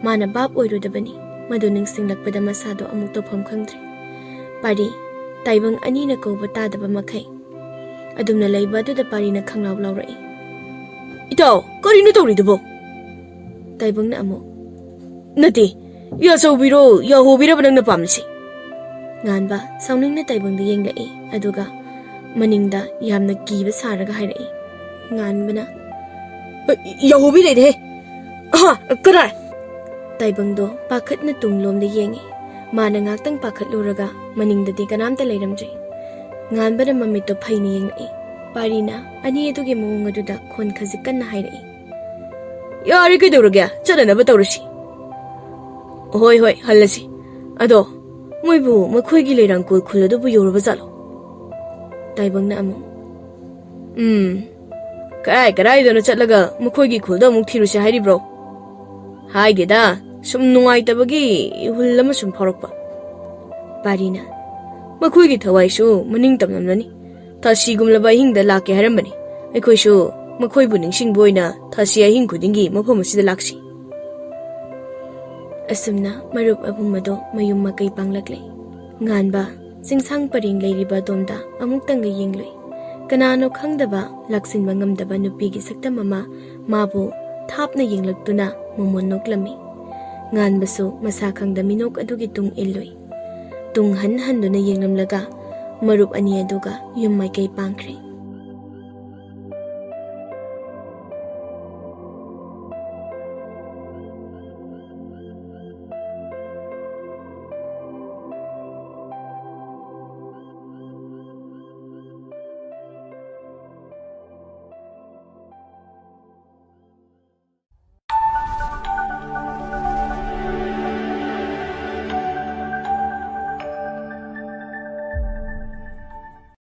ꯃꯥꯅ ꯚꯥꯞ ꯑꯣꯏꯔꯨꯗꯕꯅꯤ꯫ ꯃꯗꯨ ꯅꯤꯡꯁꯤꯡꯂꯛꯄꯗ ꯃꯁꯥꯗꯣ ꯑꯃꯨꯛ ꯇꯧꯐꯝ ꯈꯪꯗ꯭ꯔꯦ꯫ ꯄꯥꯔꯤ, ꯇꯥꯏꯕꯪ ꯑꯅꯤꯅ ꯀꯧꯕ ꯇꯥꯗꯕ ꯃꯈꯩ꯫ ꯑꯗꯨꯝꯅ ꯂꯩꯕ ꯑꯗꯨꯗ ꯄꯥꯔꯤꯅ ꯈꯪꯂꯥꯎ ꯂꯥꯎꯔꯛꯏ꯫ "ꯏꯇꯥꯎ, ꯀꯔꯤꯅꯣ ꯇꯧꯔꯤꯗꯨꯕꯣ?" ꯇꯥꯏꯕꯪꯅ ꯑꯃꯨꯛ, "ꯅꯠꯇꯦ, ꯌꯥꯆꯧꯕꯤꯔꯣ, ꯌꯥꯍꯣꯕꯤꯔꯕ ꯅꯪꯅ ꯄꯥꯝꯃꯤꯁꯤ?" ꯉꯥꯟꯕ ꯁꯥꯎꯅꯤꯡꯅ ꯇꯥꯏꯕꯪꯗ ꯌꯦꯡꯂꯛꯏ, ꯑꯗꯨꯒ ꯃꯅꯤꯡꯗ ꯌꯥꯝꯅ ꯀꯤꯕ ꯁꯥꯔꯒ ꯍꯥꯏꯔꯛꯏ꯫ ꯉꯥꯟꯕꯅ, "ꯌꯥꯍꯣꯕꯤ ꯂꯩꯔꯦꯍꯦ!" "ꯑꯍꯥ, ꯀꯗꯥꯏ?" ꯇꯥꯏꯕꯪꯗꯣ ꯄꯥꯈꯠꯅ ꯇꯨꯡꯂꯣꯝꯗ ꯌꯦꯡꯉꯤ꯫ ꯃꯥꯅ ꯉꯥꯛꯇꯪ ꯄꯥꯈꯠꯂꯨꯔꯒ ꯃꯅꯤꯡꯗꯗꯤ ꯀꯅꯥꯝꯇ ꯂꯩꯔꯝꯗ꯭ꯔꯦ꯫ ꯉꯥꯟꯕꯅ ꯃꯃꯤꯠꯇꯣ ꯐꯩꯅ ꯌꯦꯡꯂꯛꯏ꯫ ꯄꯥꯔꯤꯅ ꯑꯅꯤ ꯑꯗꯨꯒꯤ ꯃꯑꯣꯡ ꯑꯗꯨꯗ ꯈꯣꯟ ꯈꯖꯤꯛ ꯀꯟꯅ ꯍꯥꯏꯔꯛꯏ꯫ "ꯌꯥꯔꯦ, ꯀꯩꯗꯧꯔꯒꯦ? ꯆꯠꯅꯅꯕ ꯇꯧꯔꯁꯤ꯫" "ꯍꯣꯏ, ꯍꯣꯏ, ꯍꯜꯂꯁꯤ꯫ ꯑꯗꯣ ꯃꯣꯏꯕꯨ ꯃꯈꯣꯏꯒꯤ ꯂꯩꯔꯥꯡꯒꯣꯜ ꯈꯨꯜ ꯑꯗꯨꯕꯨ ꯌꯧꯔꯕ ꯖꯥꯠꯂꯣ?" ꯇꯥꯏꯕꯪꯅ ꯑꯃꯨꯛ, "ꯎꯝ, ꯀꯔꯥꯏ ꯀꯔꯥꯏꯗꯅꯣ ꯆꯠꯂꯒ ꯃꯈꯣꯏꯒꯤ ꯈꯨꯜꯗ ꯑꯃꯨꯛ ꯊꯤꯔꯨꯁꯦ ꯍꯥꯏꯔꯤꯕ꯭ꯔꯣ?" "ꯍꯥꯏꯗꯦꯗ, ꯁꯨꯝ ꯅꯨꯡꯉꯥꯏꯇꯕꯒꯤ ꯏꯍꯨꯜ ꯑꯃ ꯁꯨꯝ ꯐꯥꯎꯔꯛꯄ꯫" ꯄꯥꯔꯤꯅ, "ꯃꯈꯣꯏꯒꯤ ꯊꯋꯥꯏꯁꯨ ꯃꯅꯤꯡ ꯇꯝꯂꯝꯂꯅꯤ꯫ ꯊꯥꯁꯤꯒꯨꯝꯂꯕ ꯑꯍꯤꯡꯗ ꯂꯥꯛꯀꯦ ꯍꯥꯏꯔꯝꯕꯅꯤ꯫ ꯑꯩꯈꯣꯏꯁꯨ ꯃꯈꯣꯏꯕꯨ ꯅꯤꯡꯁꯤꯡꯕ ꯑꯣꯏꯅ ꯊꯥꯁꯤ ꯑꯍꯤꯡ ꯈꯨꯗꯤꯡꯒꯤ ꯃꯐꯝ ꯑꯁꯤꯗ ꯂꯥꯛꯁꯤ꯫" ꯑꯁꯨꯝꯅ ꯃꯔꯨꯞ ꯑꯍꯨꯝ ꯑꯗꯣ ꯃꯌꯨꯝ ꯃꯀꯩ ꯄꯥꯡꯂꯛꯂꯦ꯫ ꯉꯥꯟꯕ ꯆꯤꯡꯁꯥꯡ ꯄꯔꯦꯡ ꯂꯩꯔꯤꯕ ꯑꯗꯣꯝꯗ ꯑꯃꯨꯛꯇꯪꯒ ꯌꯦꯡꯂꯨꯏ꯫ ꯀꯅꯥꯅꯣ ꯈꯪꯗꯕ, ꯂꯥꯛꯁꯤꯟꯕ ꯉꯝꯗꯕ ꯅꯨꯄꯤꯒꯤ ꯁꯛꯇꯝ ꯑꯃ ꯃꯥꯕꯨ ꯊꯥꯞꯅ ꯌꯦꯡꯂꯛꯇꯨꯅ ꯃꯃꯣꯟ ꯅꯣꯛꯂꯝꯃꯤ꯫ ꯉꯥꯟꯕꯁꯨ ꯃꯁꯥ ꯈꯪꯗ ꯃꯤꯅꯣꯛ ꯑꯗꯨꯒꯤ ꯇꯨꯡ ꯏꯜꯂꯨꯏ꯫ ꯇꯨꯡ ꯍꯟ ꯍꯟꯗꯨꯅ ꯌꯦꯡꯂꯝꯂꯒ ꯃꯔꯨꯞ ꯑꯅꯤ ꯑꯗꯨꯒ ꯌꯨꯝ ꯃꯥꯏꯀꯩ ꯄꯥꯡꯈ꯭ꯔꯦ꯫